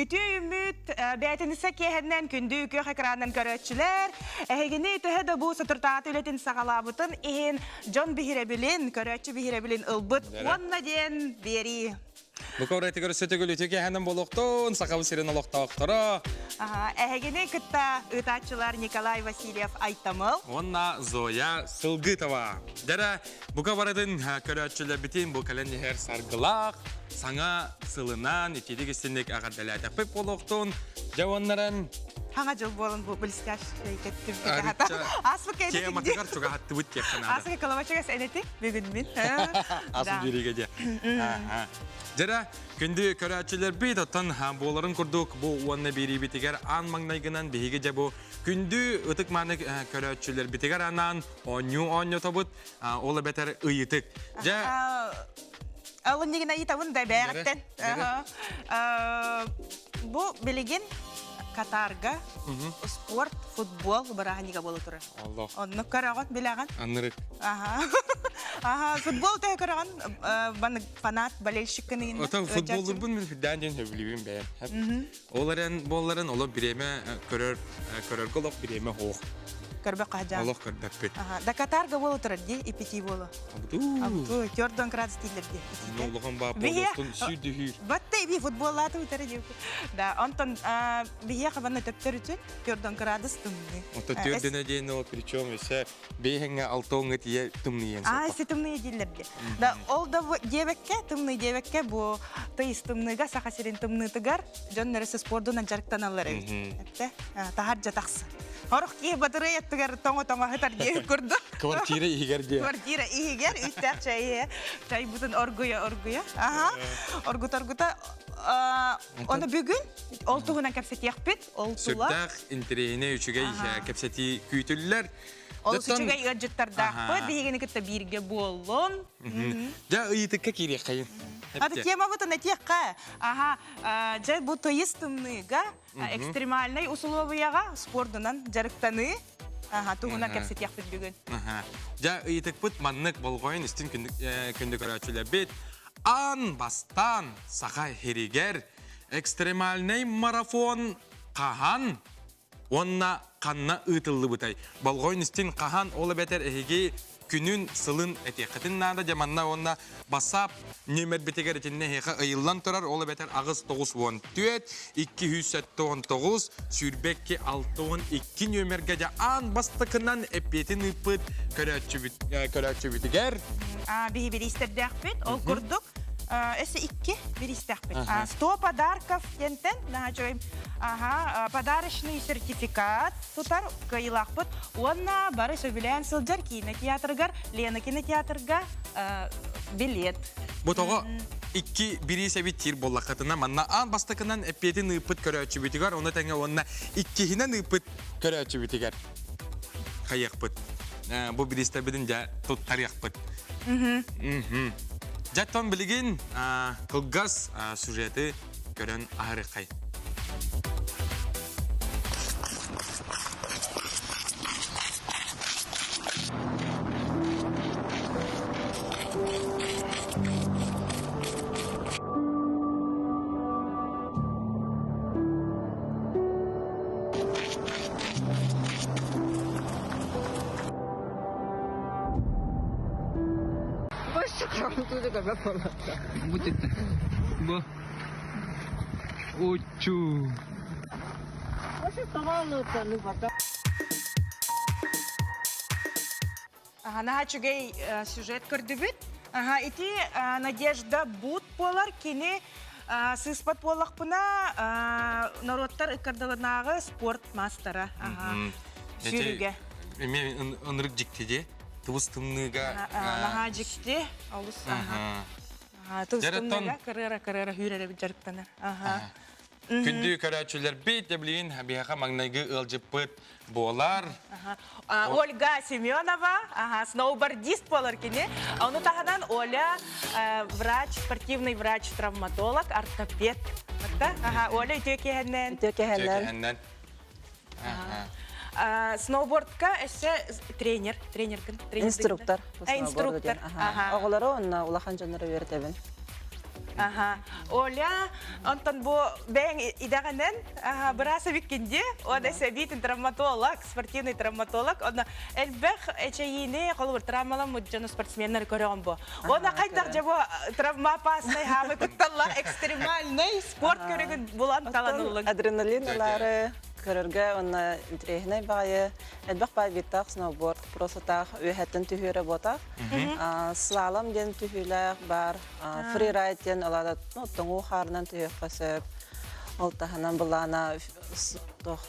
Үтүө үүммүт бээтиниссэ киэһэннэн күндү күөх экранынан көрөөччүлэр, эһигини төһө да бу соторутааҕы үлэтин саҕалаабытын иһин дьон биһирэбилин, көрөөччү биһирэбилин ылбыт уонна диэн биэрии. Бу көретигэр өссө төгүл үтүө киэһэнэн буолуохтун, Сахабыт сирин олохтоохторо. Эһигини кытта ыытааччылар Николай Васильев Айтамыл. Уонна Зоя Сылгытова. Дьэрэ, Бука барытын көрөөччүлэрбитин бу кэлэн иһэр саргылаах, саҥа сылынан итиитик истинник эҕэрдэлээтэхпит буолуохтун. Дьэ уоннаран Хаҥа дьыл буолан бу блестящий кеттим Асмы Тематыгар чугаһаттыбыт диэххэ наада. Асмы коловачыгас энети бүгүн мин. Асмы биригэ дьэ. Дьэрэ, күндү көрөөччүлэрбит, оттон буоларын курдук бу уонна биэриибитигэр аан маҥнайгынан биһиги дьэ бу күндү ытык-мааны көрөөччүлэрбитигэр анаан оонньуу оонньотобут, ол эбэтэр ыйытык. Дьэ, Ол иннигин ыйытабын да бэйэҕиттэн. Бу билигин Катарга спорт, футбол бырааһынньыга буола турар. Аллах. Онно көрөҕүн, билэҕин? Аннырык. Аха. Аха, футбол төһө көрөҕүн? Баны фанат, болельщик кыныгын. Отон футболлурбун мин үрдээн диэн сөбүлүүбүн бэйэм. Ол эрэн буолларын олох бириэмэ көрөр көрөргө олох бириэмэ суох. Көрбөх хаһдьаан. Олох көрбөппүт. Да Катарга буола турар дии, ипити буола. Абытуу. Абытуу, төрдөн градус дииллэр дии. Улахан баа болостун сүүрдүһүүр. Батта иби футболлааты утары дии. Да, онтон биһиэхэ банна төптөр үтүн төрдөн градус тымныы. Ото төрдөнө диэн ол причем өссө бэйэҥҥэ алтоҥҥа тиийэ тымныйан Аа, си тымныы дииллэр дии. Да, ол да диэбэккэ, тымныы диэбэккэ, бу тыйыс тымныыга, Саха сирин тымныытыгар дьон өрөсө спордунан дьарыктаналлар эбит. Эттэ, таһырдьа тахса. Орох киһи батарыай аттыгар тоҥо-тоҥо сытар диэбит курдук. Квартира иһигэр диэ. Квартира иһигэр үстээх чай чайбытын оргуйа-оргуйа. Аха, оргута-оргута. Ону бүгүн ол туһунан кэпсэтиэхпит. Ол тула. Сүрдээх интэриэһинэй үчүгэй кэпсэтии күүтүллэр. Олус үчүгэй ыалдьыттардаахпыт, биһигини кытта бииргэ буоллун. Дьэ, ыйытыкка киириэххэйин. Аты темабытын этиэххэ. Аха, дьэ бу тыйыс тымныыга экстремальнай усулуобуйаҕа спордунан дьарыктаныы аха, туһунан кэпсэтиэхпит бүгүн. Дьэ, ыйытыкпыт маннык болҕойон истин күндү көрөөччүлэрбит. Аан бастаан Саха сиригэр экстремальнай марафон хаһан Уонна ханна ыытыллыбытай? Болҕойун истин хаһан, ол эбэтэр эһиги күнүн, сылын этиэххитин наада. Дьэ манна уонна бассаап нүөмэрбитигэр итиннэ эһиэхэ ыйыллан турар, ол эбэтэр 8 94 279 22 62 нүөмэргэ дьэ аан бастакынан эппиэтин ыыппыт көрөөччүбүт, көрөөччүбүтүгэр Биһи бириистэрдээхпит. Ол курдук өссө икки бириистэхпит. 100 подарков диэнтэн наһаа Аха, подарочный сертификат тутар кыайыылаахпыт уонна бары сөбүлээн сылдьар киинэ театрыгар Лена кинотеатрга билет. Бу тоҕо икки бириис эбит тиир буоллаххытына манна аан бастакынан эппиэтин ыыппыт көрөөччүбүтүгэр ону тэҥэ уонна иккиһинэн ыыппыт көрөөччүбүтүгэр хайыахпыт. Бу бириистэрбитин дьэ туттарыахпыт. Дьэ оттон билигин кылгас сюжеты көрөн аһарыаххай. Бу Учу. Наһаа үчүгэй сюжет көрдүбүт. Аха, ити Надежда Бут буолар кини сыыспат буоллахпына норуоттар ыккардаларынааҕы спорт маастара. Сүүрүүгэ. Эмиэ ынырык дьикти дии. Тыбыс тымныыга. Наһаа дьикти. Олус. Тыбыс тымныыга кырыара-кырыара хүүрэрэбит дьарыктанар. Күндү көрөөччүлэрбит, билигин биһиэхэ маҥнайгы ыалдьыппыт буолар. Ольга Семенова, сноубордист буолар кини. Ону таһынан Оля врач, спортивный врач, травматолог, ортопед. Оля үтүө киэһэннэн. Үтүө киэһэннэн. Сноубордка өссө тренер, тренергин, Инструктор. Инструктор. Оҕолору онно улахан дьоннору үөрэтэбин. Аха. Оля, онтон бу бэйэҥ идэҕинэн быраас эбиккин дии. Уонна сэбиитин травматолог, спортивный травматолог. Онно элбэх эчэйиини, холобур, травмаламмыт дьону спортсменнары көрөҕүн бу. Уонна хайдах дьэ бу травмоопасный хаамы кытталлар экстремальный спорт көрүҥүн булан талан ыллыҥ? Адреналин ылаары көрөргө уонна интэриэһинэй баҕайы элбэх баай бииртээх сноуборд просатаах үөһэттэн түһүөрэ буотах слалом диэн түһүүлээх бар фрирайд диэн ылаада тоҥуу хаарынан түһүөххэ сөп ол таһынан былаана туох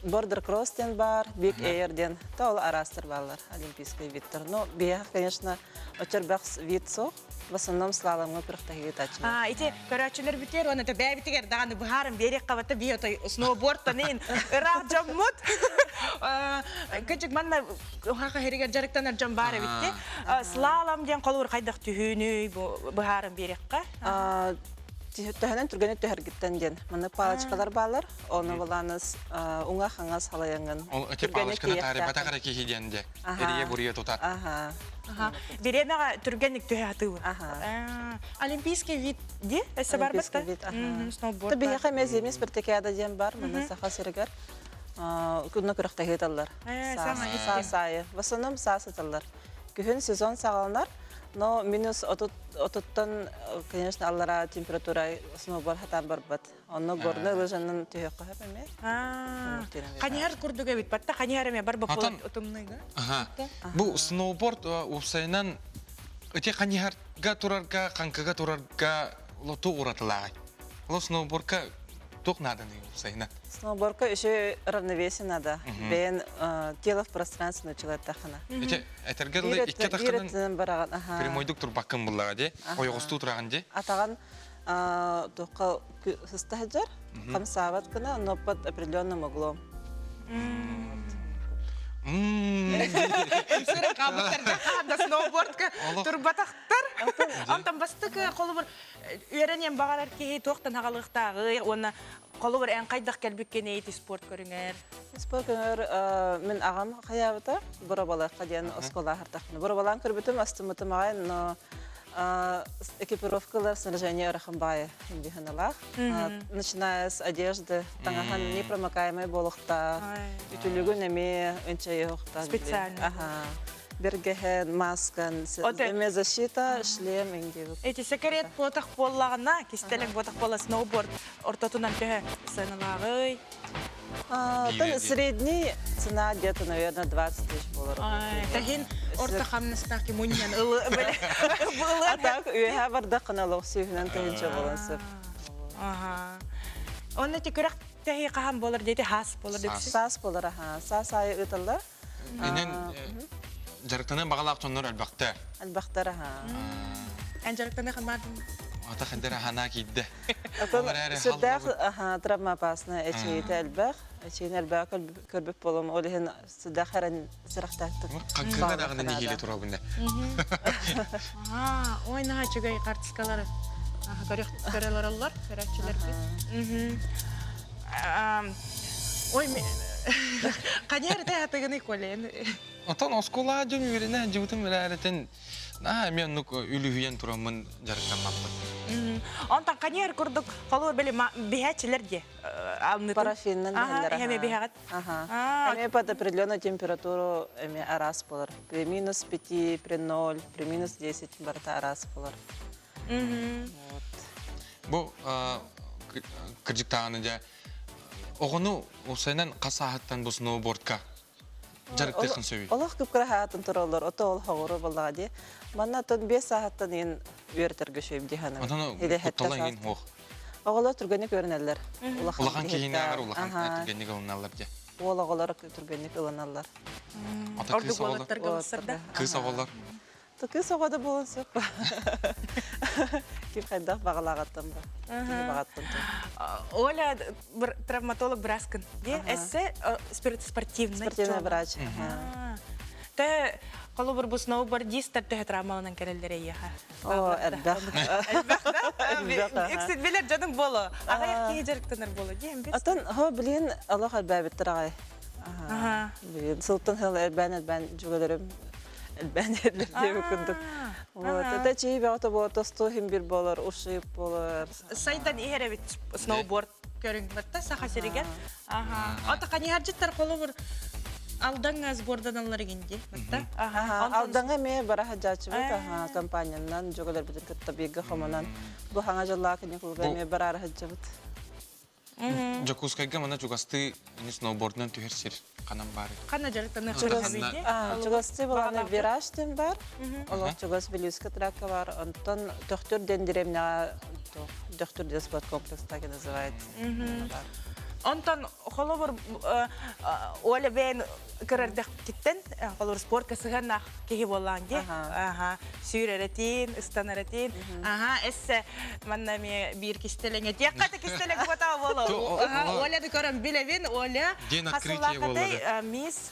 бордер кросс диэн бар big air диэн то ол араастар бааллар олимпийский видтар но биһиэхэ конечно оччо вид суох В основном слаломҥа күрэхтэһии ыытааччылар. А, ити көрөөччүлэр бүтэр уонна бэйэбитигэр даҕаны быһааран биэриэххэ бата бии отой сноубордтан иин ыраах дьоммут. Кыдьык манна хаха хэригэр дьарыктанар дьон баар эбитти. Слалом диэн холуур хайдах түһүүнүй бу быһааран биэриэххэ. Төһөнөн түргэнник түһэргиттэн диэн. Маннык палочкалар бааллар. Ону баланыс уҥа-хаҥас халайаҥҥын. Ол эти палочканы таарыйбатах эрэ киһи диэн де. Эрийэ-буруйа тутар. Бириэмэҕэ түргэнник түһэ сатыыбын. Олимпийский вид дии? Өссө барбыт да? Сноуборд. Биһиэхэ эмиэ зимний спартакиада диэн бар, манна Саха сиригэр. Күннэ күрэхтэһии ыыталлар. Саас аайы. В основном саас ыыталлар. Күһүн сезон саҕаланар, но минус отуттан, конечно, аллара температура сноуборд хатаан барбат. Онно горный лыжанан түһүөххэ сөп эмиэ. Ханьыһар курдук эбит. Батта ханьыһар эмиэ бар боппула утумныйга. Бу сноуборд уопсайынан ити ханьыһарга турарга, хаҥкыга турарга лоту уратылааҕый. Ол сноубордка туох нааданый уопсайынан? Сноубордка еще равновесие надо. Бэйэн тело в пространстве научилаттахына. Ити этэргэ дылы икки атаххынан прямойдук турбаккын буллаҕа дии, ойоҕостуу тураҕын дии. Атаҕын туохха сыста сылдьар, хамсаабат гына, но под определенным углом. Ымсыра хаалбыттарга хаанда сноубордка турбатахтар. Онтон бастакы холобур үөрэниэн баҕарар киһи туохтан аҕалыахтааҕый уонна холобур эн хайдах кэлбиккиний ити спорт көрүҥэр? Спорт көрүҥэр мин аҕам хайаабыта боробалыахха диэн оскуола аһартахпына. Боробалаан көрбүтүм, астыммытым аҕай, но экипировкалар снаряжение ыарахан баайы быһыналаах. Начиная с одежды, таҥаһын непромокаемый буолуохтаах, үтүлүгүн эмиэ ынчайыахтаах. Специально. Ага. Бэргэһэн, маскан, эмиэ защита, шлем иҥдиэбит. Эти секрет буотах буоллаҕына, кистэлэҥ буотах буолла сноуборд ортотунан төһө сыаналааҕый? Средний цена где-то, наверное, 20 тысяч долларов. Таһин орто хамнастаах мунньан ылы А так үөһэ бардаххына олох сүүһүнэн тыһыынча буолан сөп. Онно ти күрэх тэһи хаһан болар дети хаас болар дөксү. Саас болар аха. Саас айы ыыталлар. Инен дьарыктанан баҕалаах дьоннор элбэхтэр. Элбэхтэр аха. Эн дьарыктаны ханмаатын? Ата хандер ахана киирдэ. Отон сүрдээх травмоопасная эчийитэ элбэх. Эчийин элбэх көрбүт болом ол иһин сүрдээх эрэн сырахтаахтык. Хаҥкыга даҕаны нэһиилэ турабын. Ой, наһаа үчүгэй карточкалары көрөлөр көрөөччүлэрбит. Ой, ханьар ите хатыгыны колен. Отон оскуола дьон үөрэнэ дьыбытым эрээрэтин аа эмиэ оннук үлүһүйэн тураммын дьарыктаммаппын. Онтон ханьар курдук холур били биһээччилэр дии алнытын. Парафиннан биһэллэр. Эми биһэҕит. Эми под определенную температуру эми араас болар. При минус 5, при 0, при минус 10 барыта араас болар. Вот. Бу кырдьыктааҕыны дьэ оҕону уопсайынан хас сааһыттан бу сноубордка дьарыктыаххын сөбүй? Олох күпкүрэ хаатын тураллар, ото ол хоҕуру буоллаҕа дии. Манна оттон биэс сааһыттан иин үөрэтэргэ үчүгэй дии саныыбын. Онон куттала иҥин суох. Оҕолор түргэнник үөрэнэллэр. Улахан киһинээҕэр улахан түргэнник ылыналлар дьэ. Уол оҕолор түргэнник ылыналлар. Ата кыыс оҕолор. Кыыс оҕолор. Кыыс оҕо да буолуон сөп. Ким хайдах баҕалааҕыттан ба. Кини баҕаттан Оля травматолог быраскын. Эссе спортивный. Спортивный врач. Тэ холобур бу сноубордистар төһө травмаланан кэлэллэр эйиэхэ? О, элбэх. Элбэх да? Үксүт билэр дьонуҥ боло. Аҕыйах киһи дьарыктанар боло диэн бис. Отон хо билин олох элбээбиттэр аҕай. Билин сылтан сыл элбээн элбээн дьүгэлэрим. элбээн иһэллэр диэбит курдук. Вот, это чиһи бөҕөтө буолар, тосту иһин бир буолар, ушиб буолар. Сайдан иһэр эбит сноуборд көрүҥ Саха сиригэр. Аха. Ото ханьыһаржыттар холобур Алдаҥҥа сборданаллар игинди. Алдаҥҥа эмиэ бара сылдьааччыбыт компаниянан дьөгөлөрбүтүн кытта бииргэ хомунан бу хаҥа дьыллаах каникулга эмиэ бараары сылдьабыт. Дьокуускайга мана чугастыы сноубордунан түһэр сир ханан баарый? Ханна дьарыктаныах Чугастыы буланы вираж диэн бар. Олох чугас Вилюйская тракка бар. Онтон Төхтүр диэн деревняҕа Төхтүр диэн спорткомплекс так и называется. Онтон холобур Оля бэйэн көрөрдөхкиттэн холобур спортка сыһыаннаах киһи буоллаан дии. Аха. Сүүрэрэтин, ыстанаратин. Аха, эссе манна эмиэ биир кистэлэҥ этиэххэ хата кистэлэҥ буотаа буолуо. Оля да көрөн билэбин, Оля День открытия буоллар. Мисс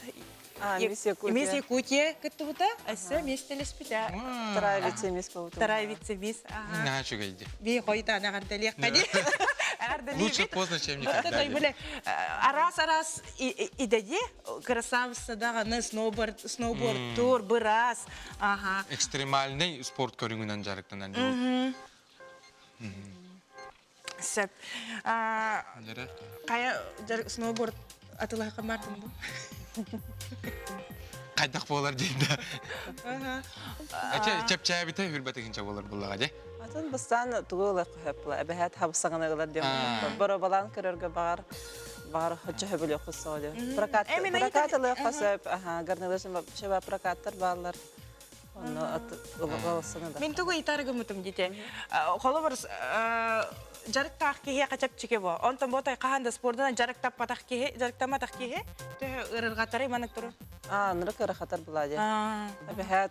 Мисс Якутия кыттыбыта, эссе миэстэлэспитэ. Вторая вице-мисс буолбутум. Вторая вице-мисс. Наһаа үчүгэй Би хойутаан эҕэрдэлиэххэ дии. Лучше поздно, чем никогда. Араас-араас идэди красавица даҕаны сноуборд, сноубордтуур, быраас. Аха. Экстремальный спорт көрүҥүнэн дьарыктанан. Сөп. Хайа сноуборд атылаһыкка бардым бу. Хайдах буолар диэн да. Чэпчээбитэ хүрбэтигинчэ буолар буллаҕа дьэ. Атын бастаан тугу ылар хөп эбэһээт хабысаҥаны ылар диэн боробалаан көрөргө баҕар баҕар хочо хөбүлүөххэ сөп диэн. Прокат прокат ылыахха сөп. Аха гарнилашын вообще прокаттар бааллар. Мин тугу ыйытаргыммытым дите. Холобур дьарыктаах киһиэхэ чэпчэки бо. Онтон ботай хаһан да спордунан дьарыктаппатах киһи, дьарыктамматах киһи төһө ырырҕатарый маннык туру? Аа, нырык ырахатар была дии. Эбэһээт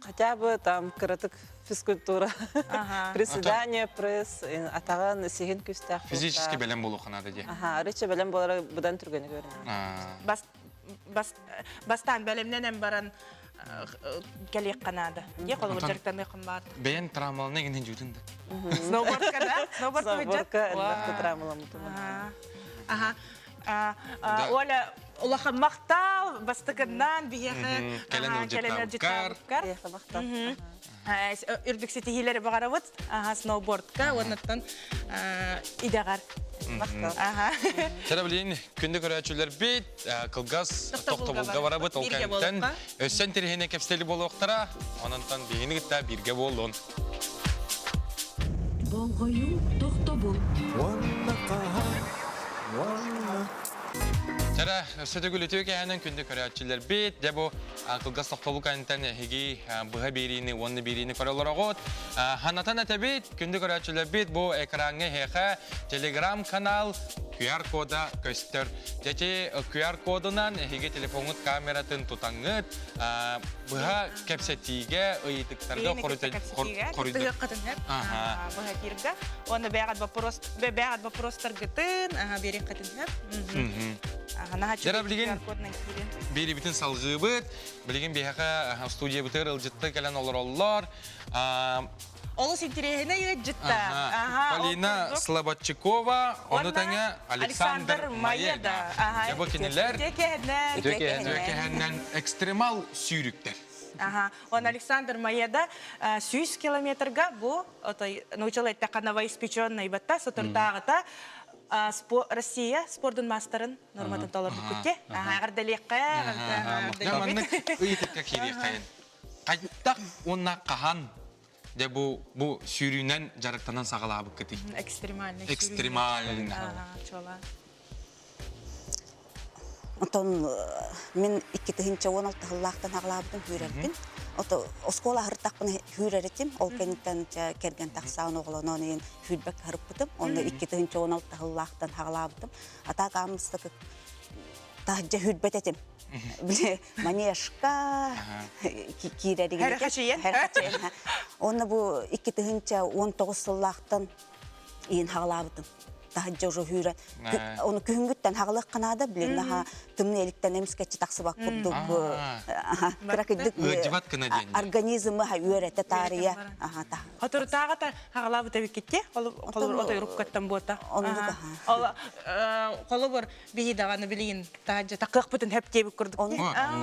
хотя бы там кыратык физкультура, приседание, пресс, атаҕын сиһин күстээх. Физически бэлэм буолуохха наада дии. Аха, арыча бэлэм буолара быдан түргэнэ көрүнэр. Бас бас бастаан бэлэмнэнэн баран кэлиэххэ наада. Дии холобур дьарыктаныаххын баар. Бэйэн травмалана гинен жутун да. Сноубордка да? Сноубордка элбэхтэ травмаламмытым. Аха. Оля улахан махтал бастакыннан биһиэхэ кэлэн ылдьыттаабыккар. Биһиэхэ махтал. Үрдүк ситиһиилэри баҕарабыт. Сноубордка уоннаттан идэҕэр. Чара билин күндү көрөөччүлэрбит кылгас тохтобулга барабыт ол кэнниттэн өссө интэриэһинэй кэпсэли буолуохтара. Ононтон биһигини кытта бииргэ буоллун. Болҕойуу тохтобул. Уонна хаһан, уонна Чара өссө төгүл үтүө кэһэнэн күндү көрөөччүлэрбит. Дьэ бу кылгас тохтобул кэнниттэн эһиги быһа биэриини уонна биэриини көрө олороҕут. Ханатан этэбит, күндү көрөөччүлэрбит бу экраҥҥа эһиэхэ телеграм-канал QR-кода көстөр. Дьэти QR-кодунан эһиги телефоҥҥут камератын тутаҥҥыт быһа кэпсэтиигэ, ыйытыктарга хоруйдуоххытын быһа эфиргэ. Уонна бэйэҕит вопрос бэйэҕит вопростаргытын биэриэххитин сөп. Дьара билигин биэрибитин салгыыбыт. Билигин биһиэхэ студиябытыгар ылдьытта кэлэн олороллор. Олус интэриэһинэй ыалдьытта. Полина Слободчикова, ону тэҥэ Александр Маеда. Дьэ бу кинилэр үтүө экстремал сүүрүктэр. Ага. Он Александр Маеда 100 километрга бу отой научил эттэххэ новоиспеченный батта соторутааҕыта Россия спордун маастарын норматын толорбуккут те. Эҕэрдэлиэххэ, Маннык ыйытыкка киириэххэйин. Хайдах уонна хаһан дьэ бу бу сүүрүүнэн дьарыктанан саҕалаабыккытый? Экстремальный. Экстремальный. Чуола. Онтон мин 2016 сыллаахтан аҕалаабытым хүүрэрбин. Ото оскуола аһыртахпына хүүрэр этим. Ол кэнниттэн кэргэн тахсаан оҕолонон иһин хүүрбэккэ аһырыппытым. Онно 2016 сыллаахтан аҕалаабытым. Атаак ааммыстакы таһырдьа хүүрбэт этим. Били манежка киирэригин Онно бу 2019 сыллаахтан иин хаҕалаабытым. таһыдьа уже хүүрэн ону күһүҥҥүттэн хаҕылыахха наада билин наһаа тымныы эликтэн эмискэччи тахсыбат курдук кыракыйдык Ыалдьыбат гына диэн. организмы үөрэтэ таарыйа Хоторутааҕа хаҕалаабыт эбиккитти холобур отой уруккаттан буота. Оннук Ол холобур биһи даҕаны билигин таһдьа такыахпытын хөп диэбит курдук.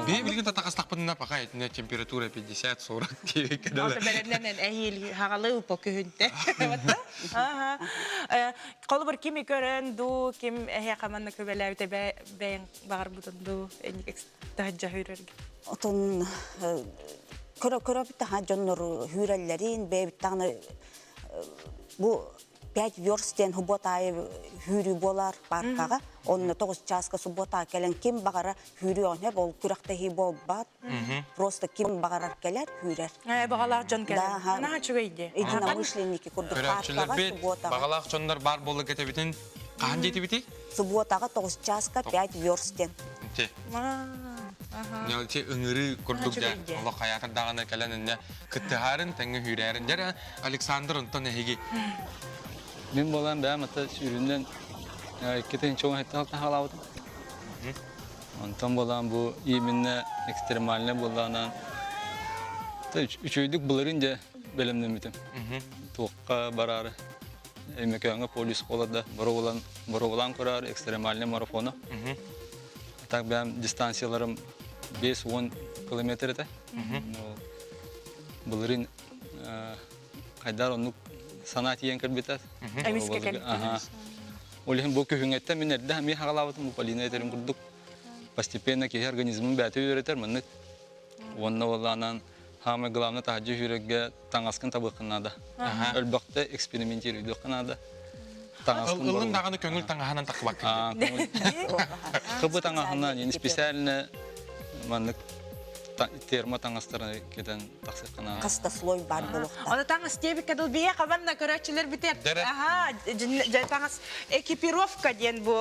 Биһи билигин татахастахпытына пока итинэ температура 50-40 диэбиккэ дылы. Ото бэлэмнэнэн эһиил хаҕалыы упа күһүнтэ. Холобур кими көрөн дуу, ким эһиэхэ манна көбөлөөбүтэ бэйэҥ баҕарбытын дуу, таһдьа хүрэргэ. Отон көрө-көрө таһа дьоннору хүүрэллэрин, бэйэбит даҕаны бу пять верст диэн суббота аайы хүүрүү буолар паркаҕа. Онно тоҕус чааска суббота кэлэн ким баҕара хүүрүү оонньор, ол күрэхтэһии буолбат. Просто ким баҕарар кэлэр, хүүрэр. Баҕалаах дьон кэлэр. Наһаа үчүгэй дии. Единомышленники курдук паркаҕа субботаҕа. Баҕалаах дьоннор баар буолла кэтэбитин хаһан диэтибитий? Субботаҕа тоҕус чааска пять верст диэн. Ити ыҥырыы курдук дьэ олох хайаатар даҕаны кэлэн иннэ кыттыһаарын тэҥҥэ хүүрээрин дьэ Александр онтон эһиги Мин буолан бэйэм ата сүүрүнэн иккитин чоҥ хаалаабытым. Онтон буолан бу именно экстремальный буоллаҕынан үчүгэйдик былырыын дьэ бэлэмнэммитим. Туохха бараары Өймөкөөҥҥө полюс буолар боруобалаан боруобалаан көрөөр экстремальный марафону. Так бэйэм дистанцияларым 5-10 километр этэ. Былырыын хайдар оннук санаа тиийэн кэлбитэ. Эмискэ кэлбитэ. Ол иһин бу күһүҥҥэттэн мин эрдэ эмиэ хаҕалаабытым бу Полина этэрин курдук постепенно киһи организмын бэйэтэ үөрэтэр маннык уонна уоллаанан Хаамай главное таһырдьа үүрэргэ таҥаскын табыаххын наада. Өлбөхтө экспериментируйдуохха наада. Таҥаскын Ыллын даҕаны көҥүл таҥаһынан тахсыбаккын. Кыбы таҥаһынан специально маннык термо таҥастары кэтэн тахсыахха наада. Хаста слой бар буолуохтаах. Оны таҥас диэбиккэ дыл бие хабанна көрөөччүлэр битер. Аха, таҥас экипировка диэн бу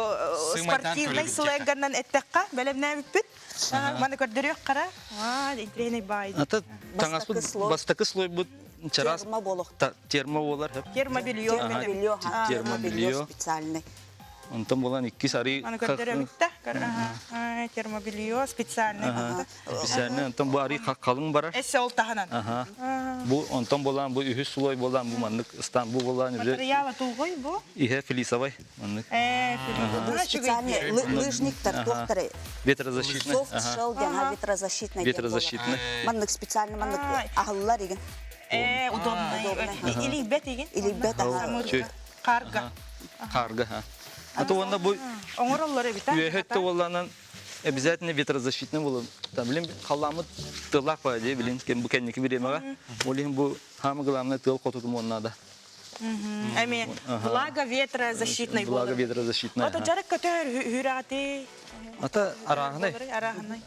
спортивный сленганнан эттэххэ бэлэмнээбиппит. Маны көрдөрүөх хара. Аа, интриэнэй баай. Ата таҥаспыт бастакы слойбут чараас термо буолуохтаах. Термо буолар. Термобелье. Термобелье. Термобелье специальный. Онтон буолан иккис арыы Аны көрдөрөбүт да. Термобелье специальный. Специальный. Онтон бу арыы халыҥ барар. Эссе ол таһынан. Бу онтон буолан бу үһүс слой буолан бу маннык ыстан бу буолан Материала тугуй бу? Иһэ флисовай. Маннык. Специальный лыжниктар туохтары Ветрозащитный. Софт shell диэн ветрозащитный. Ветрозащитный. Маннык специально маннык аһыллар игин. Э, удобный. Илийбэт игин. Илийбэт аха. Карга. Карга, ха. А то уонна бу Оҥороллор эбит, а? Үөһөттө уолланан обязательно ветрозащитный болон. Там, билин халламыт тыллаах ба дии, билин бу кэнники бириэмэҕэ. Ол иһин бу самое главное тыал хотутум надо. Эми влага ветрозащитный Влага ветрозащитный. Ото жарык көтөр хүрәти. Ата арааһынай. Арааһынай.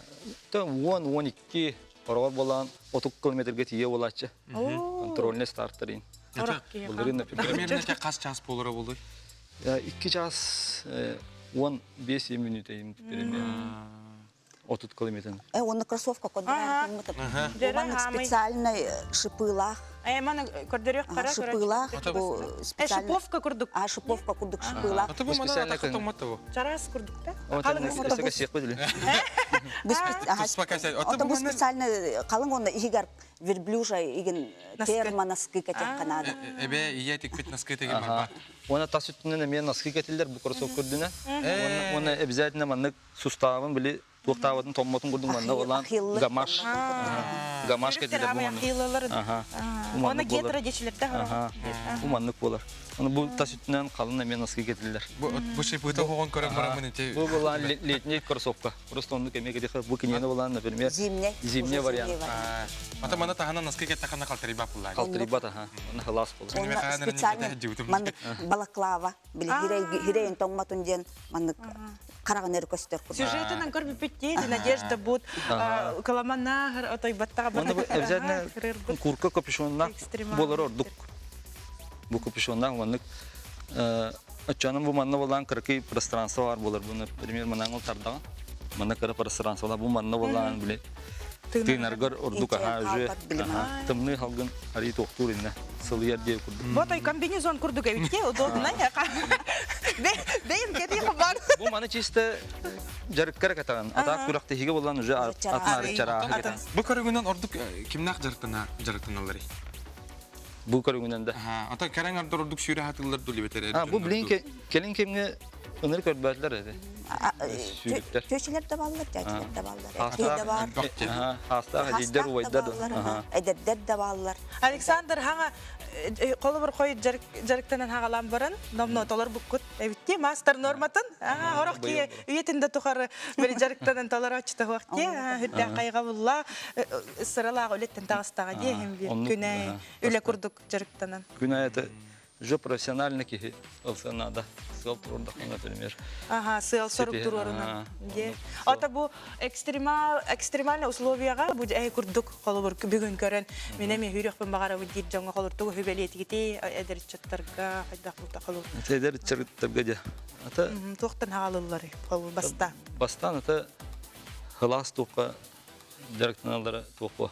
Та 10-12 ороор болан 30 километрге тиийэ болааччы. Контрольный старттарын. Примерно хас час болора болуй? 2 час 15 минут примерно. 30 километр. Э, онно кроссовка көрдөрөр Маннык специальный шипылаах. Э, маны көрдөрүөх кара Шипылаах бу специальный. Шиповка курдук. А, шиповка курдук шипылаах. Аты бу мана томмат бу. Чараас курдук да. Ото бу специальный халыҥ онно иһигэр верблюжа игин термо носки кэтиэххэ наада. Эбэ ийэ тикпит носки тигин барбат. Уонна тас үттүнэн эмиэ носки кэтиллэр бу кроссовка үрдүнэн. Уонна обязательно маннык суставын били туохтаабытын томмотун курдук манна олан гамаш гамаш кэтилер бу маннык Оны гетра дечилерде бу маннык буолар оны бу тас үттүнэн халын эмиэ носки кэтилер бу шипыта хоҕон көрөн бараммын ити бу булан летний кроссовка просто оннук эмиэ кэтиха бу киниэне булан например зимний зимний вариант Ата мана таһынан носки кеттахана халтарыйбат буллар халтарыйбат аха оны халас болар специально маннык балаклава били хирейин тоҥмотун диэн маннык хараҕын эрэ көстөр курдук. Сюжетынан көрбүппүт дии, Надежда будет кыламаннаахыр отойбаттаҕа Обязательно курка капюшоннаах буолар ордук. Бу капюшоннаах маннык оччоонун бу манна болаан кыракый пространство бар болар. Бу, например, манан ол тардаҕын. Манна кыра пространство бу манна болаан били. Тыынаргар ордук аха уже тымныы халгын арый туохтуур иннэ сылыйар диэ курдук. Ботой комбинезон курдук эбит удобно. Бэйим кэтии бар. Бу маны чисто жарыккара катаган. Атаак күрэхтэһиигэ боллан уже атын арычарааһы кетен. Бу көрүҥүнэн ордук кимнээх дьарыктаналларый? Бу көрүҥүнэн да. Ата кэрэҥ ардор ордук сүүрэ хатыллар дулибетер. Бу билин келин кемге ыныр көрбөтүлэр эти. Сүүрүктэр. Төчүлэр да баллар, дядилер да баллар. Эркей да бар. Хастаах эдийдер убайдар. Эдердер да баллар. Александр хаҥа холобур хой жарыктанан хагалаан баран номно толор буккут эбитти мастер норматын хорох ки үйетин да тухары бери жарыктанан толор ачта хуакти хүрдэ кайга булла сыралаах үлеттен тагыстага диэхин бир күнэ үлэ курдук жарыктанан. Күнэ это уже профессиональный киһи ылса надо. Сыал туруордахха, например. Ага, сыал сорук туруорунан. Ата бу экстремал экстремальный условияга бу эһи курдук холобур бүгүн көрөн мен эми хүрөхпүн баҕарабын диир дьоҥҥо холуртугу хүбэлиэтигити эдэр ыччаттарга хайдах булта холур. Эдэр ыччаттарга дьэ. Ата туохтан хаалыллары холбур бастаан. Бастаан ата хылаас туохха дьарыктаналлара туохпа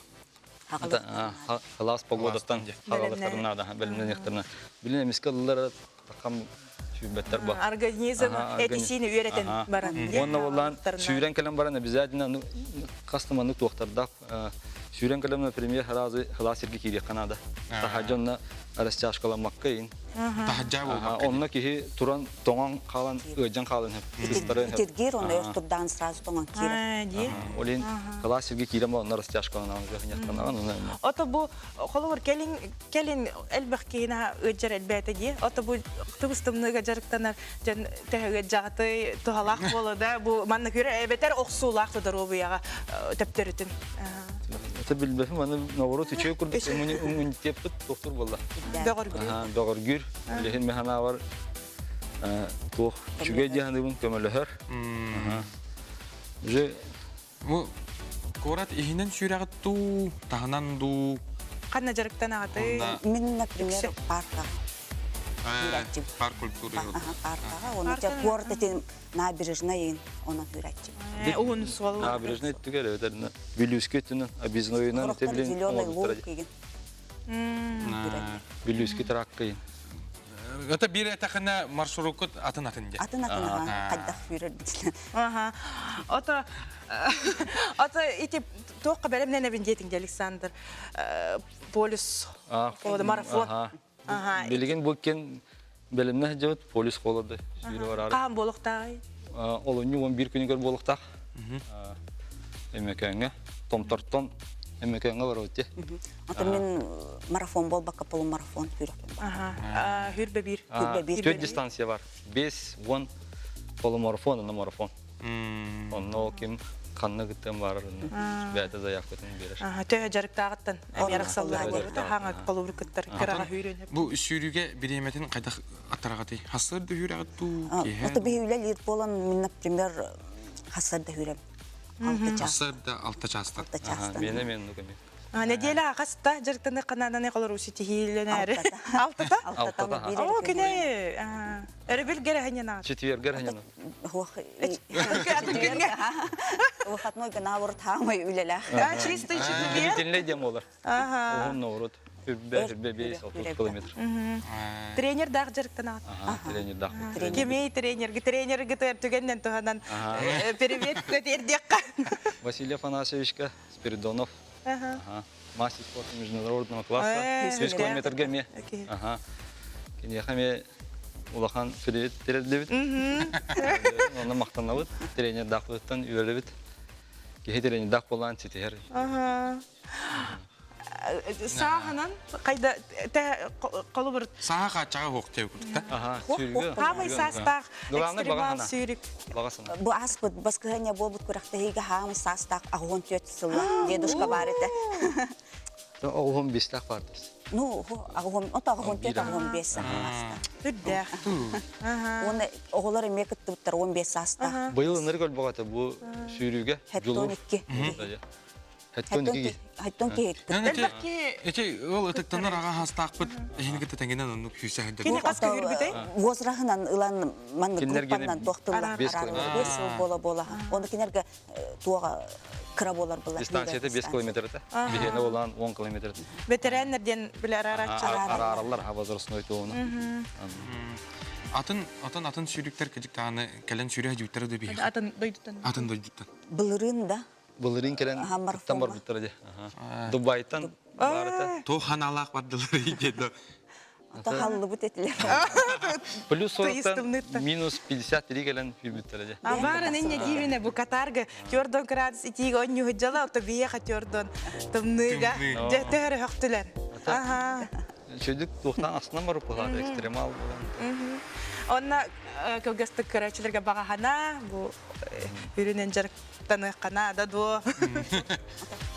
Халаас погодаттан хагалыктарына бэлэмнэниэхтэринэ билин эмискэ ыллар такам сүүрбэттэр ба. Организм этисиини үөрэтэн баран. Уонна боллаан сүүрэн кэлэн баран обязательно хас маннык туохтардаах сүүрэн кэлэн например разы халаас сиргэ киириэххэ наада. Таһаадьа онно растяжкаламмакка ин. Таһаджа буолбакка. Онно киһи туран тоҥон хаалан ыалдьан хаалан сыстарын. Итиргиир онно өр турдаан сразу тоҥон киирэр. Олин кылаас сиргэ киирэн онно растяжкаланан ыһыньахтанаҕын онно. Ото бу холобур кэлин кэлин элбэх киһини ыалдьар элбээтэ дии. Ото бу тыбыс-тымныыга дьарыктанар дьон төһө ыалдьаҕытай туһалаах буола да бу манна көрө эбэтэр охсуулаах доруобуйаҕа төптөрүтүн. Это билбэпим, аны наоборот үчүгэй курдук иммунитеппит тохтур буолла. Бөҕөргүүр. Бөҕөргүүр. Билигин мин санаабар туох үчүгэй дии саныыбын көмөлөһөр. Уже Бу куорат иһинэн сүүрэҕит дуу, таһынан дуу? Ханна дьарыктанаҕытый? Мин, например, парка. Парк культуры. Паркаҕа, оны куорат этин набережная онон хүрәччи. Уһун суол. Набережная түгэр эбэтэр Бүлүүскэ өттүнэн объезднойунан Сороктор зеленый луг кигин. Бүлүүскэ траккайын. Это биир этэхинэ маршруккут атын-атын дии. Атын-атын хайдах сүүрэр битинэн. Аха. Ото ото ити туохха бэлэмнэнэбин диэтиҥ дии Александр. Полюс марафон. Билигин бу иккен бэлэмнэ сылдьабыт полюс холоды сүүрэ бараары. Хаһан буолуохтааҕый? Олунньу 11 күнүгэр буолуохтаах. Өмөкөөҥҥө, Томтортон Өмөкөөҥҥө барабыт дии. Ото мин марафон буолбакка полумарафон сүүрүөхпүн Аха. Хүрбэ биир. Хүрбэ биир. Төрт дистанция бар. 5, 10 полумарафон, онно марафон. Онно ким ханна кыттыан баарар бэйэтэ заявкатын биэрэр. Төһө дьарыктааҕыттан эмиэ арахсаллар буолбута хаҥа холобур кыттар кыраҕа сүүрүөн Бу сүүрүүгэ бириэмэтин хайдах аттараҕытый? Хассыыр да сүүрэҕит дуу? Это биһи үлэлиир буолан, мин, например, хассыыр да сүүрэм. Алта час. Хассыыр да алта чаастан. Алта чаастан. Миэнэ мен нук эми. Неделя хаста дьарыктаны канаананы холору ситиһииленээри. Алтата? Алтата. Оо, күнэ. Өрөбүл герэхиньанаат. Четверг эрхиньана. Выходной гына таамай үлэлээх. Чистый четверг. Длительный дем олар. Уһун наоборот. Үрбэ, үрбэ 5-6 километр. Тренер даах дьарыктанаат. Тренер даах. Кимей тренер, тренер гытыр түгеннен туһанан привет көтердиэкка. Василий Афанасьевичка Спиридонов. Мастер спорта международного класса. 100 километрге ме. Киниэхэ ме улахан привет тирэрдибит. Онно махтанабыт. Тренердаахпытыттан үөрэбит. Киһи тренердаах буолаан ситиһэр. Сааһынан хайда холобур Сааһа хааччаҕа суох диэбит Аха, сүүрүгү. Хаамай саастаах экстремал сүүрүк. Баҕа санаа. Бу ааспыт баскыһыанньа буолбут күрэхтэһиигэ хаамай саастаах 84 сыллаах дедушка баар этэ. Оҕуһум бистах баардас. Ну, аҕыһым, ото аҕыһым түөрт аҕыһым биэс саастаах. Үрдээх. Уонна оҕолор эмиэ кыттыбыттар 15 саастаах. Быйыл ынырык өлбөҕөтө бу сүүрүүгэ. 72. Хэттон Хэттон киһи. Эти ол ытыктанар аҕа хастаахпыт эһини кытта тэҥинэн оннук күүсэ сылдьар. Кини хас көһүрбүтэй? Возраһынан ылан маннык группанан туохтуллар. 5 сыл буола буола. Оны кинерге туоға кыра болар была. Дистанцията 5 километр это. Биһиэнэ болан 10 километр. Ветераннар диэн биле араараччылар. Араараллар ха возрастной туону. Атын атын атын сүүрүктэр кыдьык даҕаны кэлэн сүүрэ дьүүттэрэ да биһиэхэ. Атын дойдуттан. Атын дойдуттан. Былырыын да Былырыын кэлэн кыттан барбыттара дии. Дубайтан барыта. Туох ханаалаах бардылар диэн. Тахаллыбыт этилэр. Плюс 40 минус 53 кэлэн күүрбүттэрэ дии. Абарын инне диибине бу Катарга 4 градус итиигэ онньуһу дьала ото биэха 4 тымныыга дьэ төһөрө хөхтүлэр. Аха. Чөдүк туохтан астынан барып кулаата экстремал болан. Онна кылгастык көрөөччүлэргэ баҕаһана бу үрүнэн дьарыктаныахха наада дуо?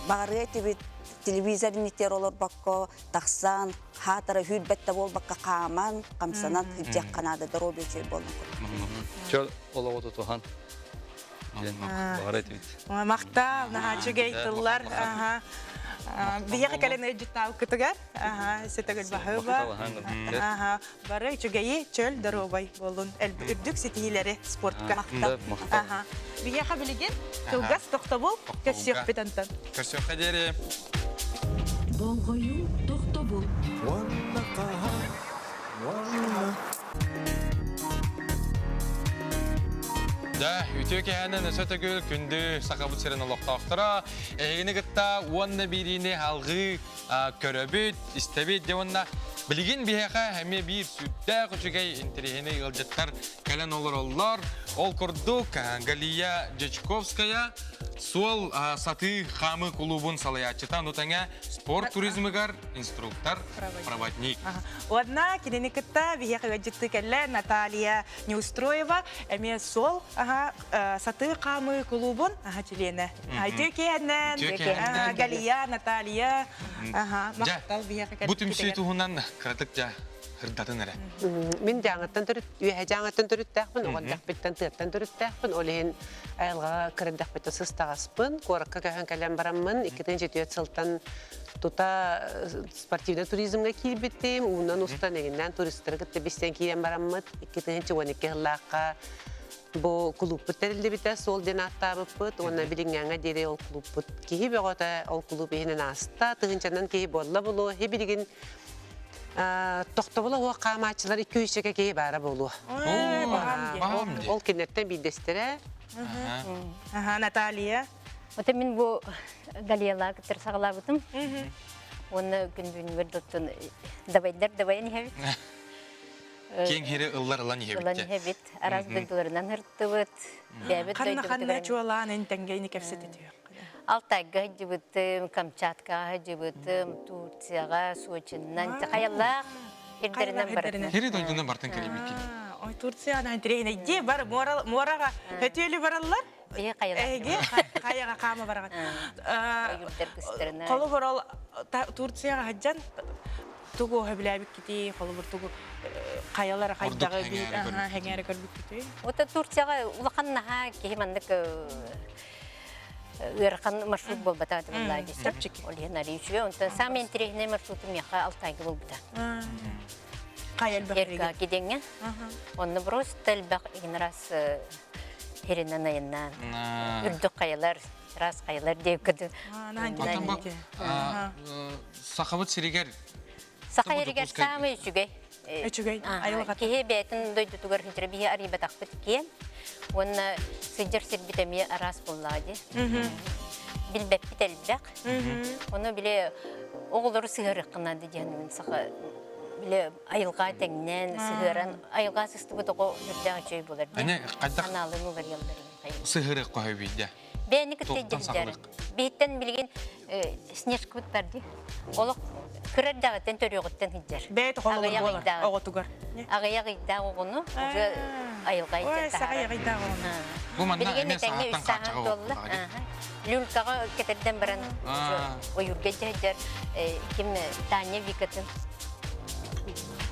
Баҕарыа этибит телевизор инниттэр олорбокко тахсан хаатара хүүрбэт да буолбакка хааман хамсанан сылдьыахха наада доруобуйа үчүгэй буоллун Чөл олоҕу тутуһан диэн баҕар этибит. Махтал, наһаа үчүгэй тыллар. Биһиэхэ кэлэн ыалдьыттаабыккытыгар сэтэгил баһыыба. Бары үчүгэйи, чөл, доруобай буолун. Үрдүк ситиһиилэри спортка. Махтал. Биһиэхэ билигин кылгас тохтобул көрсүөхпүт онтон. Көрсүөххэ диэри. Болҕойуу тохтобул. Уонна хаһан, уонна Да, үтүө кэһээнэн өсө төгүл күндү Сахабыт сирин олохтоохторо эһигини кытта уонна биириини алҕыы көрөбүт, истэбит дьэ уонна билигин биһиэхэ эмиэ биир сүрдээх үчүгэй интэриэһинэй ыалдьыттар кэлэн олороллор. Ол курдук Галия Дьячковская суол сатыы хаамыы кулуубун салайааччыта, ону тэҥэ спорт туризмыгар инструктор, проводник. Уонна кинини кытта биһиэхэ ыалдьыттыы кэллэ Наталья Неустроева эмиэ суол сатыы хаамыы кулуубун чилиэнэ. Үтүө киэһэннэн, Галия, Наталья, махтал биһиэхэ Бу түмсүү туһунан кыратык дьа ырдатын эрэ. Мин дьааҥыттан төрүт, үөһэ дьааҥыттан төрүттээхпин, оҕо эрдэхпиттэн тыаттан төрүттээхпин, ол иһин айылҕаҕа кыра эрдэхпиттэн сыстаҕаспын, куоракка көһөн кэлэн бараммын, 2004 сылтан тута спортивнай туризмҥа киирбитим, уунан устан эҥиннээн туристары кытта билсэн киирэн бараммыт, 2012 сыллаахха Бу кулууппут тэриллибитэ суол диэн ааттаабыппыт уонна билиҥҥээҥҥэ диэри ол кулууппут киһи бөҕөтө ол кулууп иһинэн ааста, тыһыынчанан киһи буолла буолуо. Билигин тохтобула суох хаамааччылар 200 киһи баара буолуо. Ол кинилэртэн биирдэстэрэ. Наталья. Вот мин бу Галиялаах кытары саҕалаабытым. Уонна күн бүгүнүгэр доттон дабайдар дабайан иһэбит. Киэҥ сири ыллар ылан иһэбит. Ылан иһэбит. Араас дойдуларынан ыртыбыт. Бэйэбит Ханна ханна чуолаан эн тэҥҥэйни кэпсэтитиэх. Алтайга сылдьыбытым, Камчаткаҕа сылдьыбытым, Турцияҕа, Сочиннан, хайалаах ирдэринэн бардым. Хири дойдунан бартын кэлибиккин. Ой, Турцияна интириэһинэйдии бар муораҕа хөтүөлү бараллар. Биһи хайалаах. Эһиги хайаҕа хаама бараҕын. Холобур ол Турцияҕа сылдьан тугу сөбүлээбиккитий, холобур тугу хайалара хайдаҕы хэҥээрэ көрбүккүтүй? Вот Турцияҕа улахан наһаа киһи маннык ыарахан маршрут буолбата буолла дии. Ол иһин арый үчүгэй. Онтон самый интересный маршрутум миэхэ Алтайга буолбута. Хайа элбэх Эрга кидеҥҥэ. Онно просто элбэх игин раз хиринэн айаннаан. Үрдүк хайалар, раз хайалар диэбиккэ Сахабыт сиригэр Саха сиригэр саамай үчүгэй. Үчүгэй, айылҕата. Киһи бэйэтин дойдутугар сылдьар биһи арыйбатахпыт киэн. Уонна сылдьар сирбит эмиэ араас буоллаҕа дии. Билбэппит элбэх. Ону били оҕолору сыһыарыахха наада диэн мин саха били айылҕа тэҥнээн сыһыаран айылҕа сыстыбыт оҕо үрдээх үчүгэй буолар дии. Аны хайдах Анаалын уларыйаллар. сыһыарыахха сөбүй Бэйэни кытта илдьирдэр. Биһиттэн билигин снежкабыт бар дии. Олох кыра эрдэҕиттэн төрүөҕүттэн сылдьар. Бэйэ холобур буолар оҕотугар. Аҕыйах ыйдаах оҕону уже айылҕа илдьэн таһаарар. ыйдаах оҕону. Бу манна Билигин эмиэ этэҥҥэ саҥаттан үс сааһын хааччаҕа туолла. Люлькаҕа кэтэрдэн баран ойуурга дьэ ким Таня Викатын.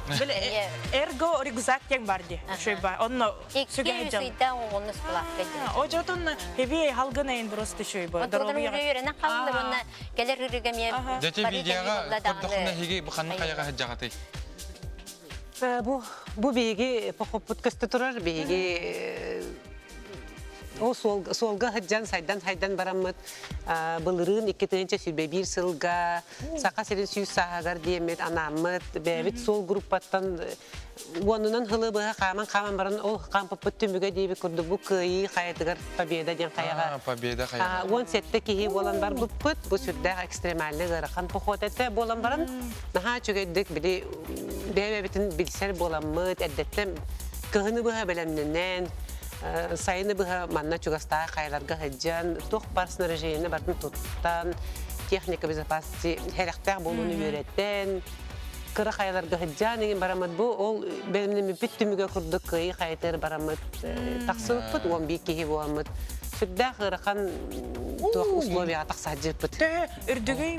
Били эрго рюкзак диэн бар ди. Шөйба. Онно сүгэ дьон. Икки оҕону сплавка диэн. О жотун хеби халгын айын просто шөйба. Онтон үөрэнэн хааллар уонна кэлэр ырыга эмиэ Дьэ видеоҕа көрдөхүнэ хиги бу ханна хайаҕа сылдьаҕытый? Бу бу биһиги похоппут көстө турар биһиги ол суолга сылдьан сайдан-сайдан бараммыт былырыын 2021 сылга Саха сирин сүүс сааһыгар диэммит анааммыт бэйэбит суол группаттан уонунан сылы быһа хааман-хааман баран ол хаампыппыт түмүгэ диэбит курдук бу кыайыы хайатыгар Победа диэн хайаҕа Победа хайаҕа 17 киһи буолан барбыппыт бу сүрдээх экстремальный ыарахан поход этэ буолан баран наһаа үчүгэйдик били бэйэ-бэйэбитин билсэр буоламмыт эрдэттэн кыһыны быһа бэлэмнэнэн сайыны быһа манна чугастаах хайаларга сылдьан туох бар снаряжение барытын туттан техника безопасности сэрэхтээх буолууну үөрэтэн кыра хайаларга сылдьан иҥин бараммыт бу ол бэлэмнэммиппит түмүгэ курдук кыайыы хайатыгар бараммыт тахсыбыппыт 11 киһи буоламмыт сүрдээх ыарахан туох условияҕа тахса сылдьыбыппыт Төһө үрдүгүй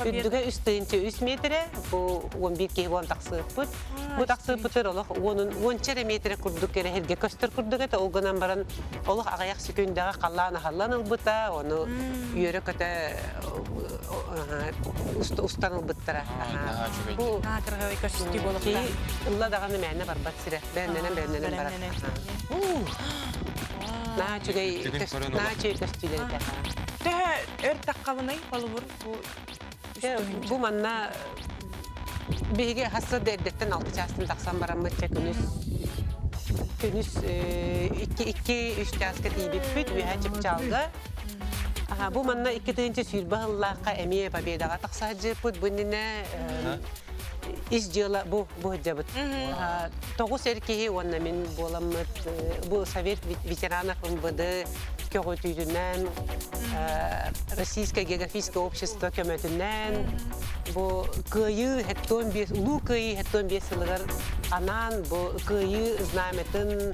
үрдүгэ үс тыһыынча үс миэтэрэ бу 11 киһи буолан тахсыбыппыт бу тахсыбыппытыгар олох уонун уонча эрэ миэтэрэ курдук эрэ сиргэ көстөр курдук этэ ол гынан баран олох аҕыйах секүндэҕэ халлаан аһаллан ылбыта ону үөрэ-көтө устан ылбыттара бу киһи ылла даҕаны мээнэ барбат сирэ бэлэмнэнэн бэлэмнэнэн барар наһаа үчүгэй наһаа үчүгэй көстүүлэр этэ Төһө өр таххабыный холобур бу бу манна биһиги хассыарда эрдэттэн алты чаастан тахсан бараммыт чэ күнүс күнүс икки икки үс чааска тиийбиппит үөһэ чыпчаалга бу манна 2020 сыллаахха эмиэ победаҕа тахса сылдьыппыт бу иннинэ ис дьыала бу бу сылдьабыт тоҕус эр киһи уонна мин буоламмыт бу совет ветеранов МВД көҕүтүүтүнэн Российское географическое общество көмөтүнэн бу Кыайыы 75 Улуу Кыайыы 75 сылыгар анаан бу Кыайыы знамятын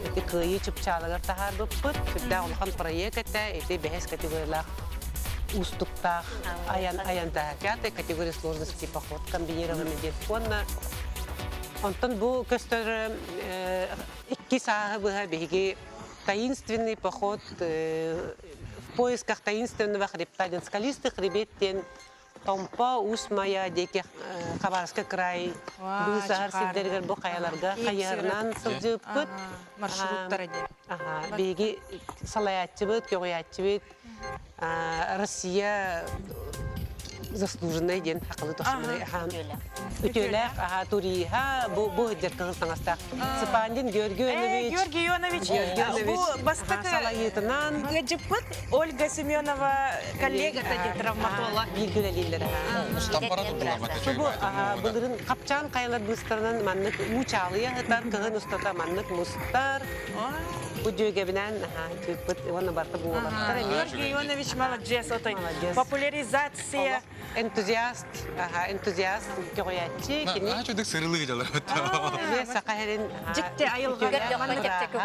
ити Кыайыы чыпчаалыгар таһаарбыппыт. Сүрдээх улахан проект этэ. Ити бэһис категориялаах уустуктаах айан айан пятая категория сложности поход комбинированный диэн уонна онтон бу көстөр икки сааһы быһа биһиги таинственный поход в поисках таинственного хребта диэн скалистый хребет диэн Томпо, Уус Майа диэки Хабаровскай край быысаһар сирдэригэр бу хайаларга хайыһарынан сылдьыппыт. Маршруттара диэн. Биһиги салайааччыбыт, көҕүйээччибит Россия заслуженный диэн хакылы тохсумунай үтүөлээх аха туриһа бу бу сылдьар кыһыл таҥастаах Цыпандин Георгий Ионович Георгий Ионович бу бастакы салайыытынан ыалдьыппыт Ольга Семенова коллегата диэн травматолог бииргэ үлэлииллэр Бу былырын хапчаан хайалар быыстарынан маннык уу чаалыйа сытар кыһын устата маннык мустар бу дьүөгэбинээн тыыппыт уонна барыта буолаттар эмиэ Георгий Ионович молодец отой популяризация энтузиаст энтузиаст көҕүйээччи кини Наһаа чудик сырылыы дьалар эмиэ саха сирин дьикти айылҕа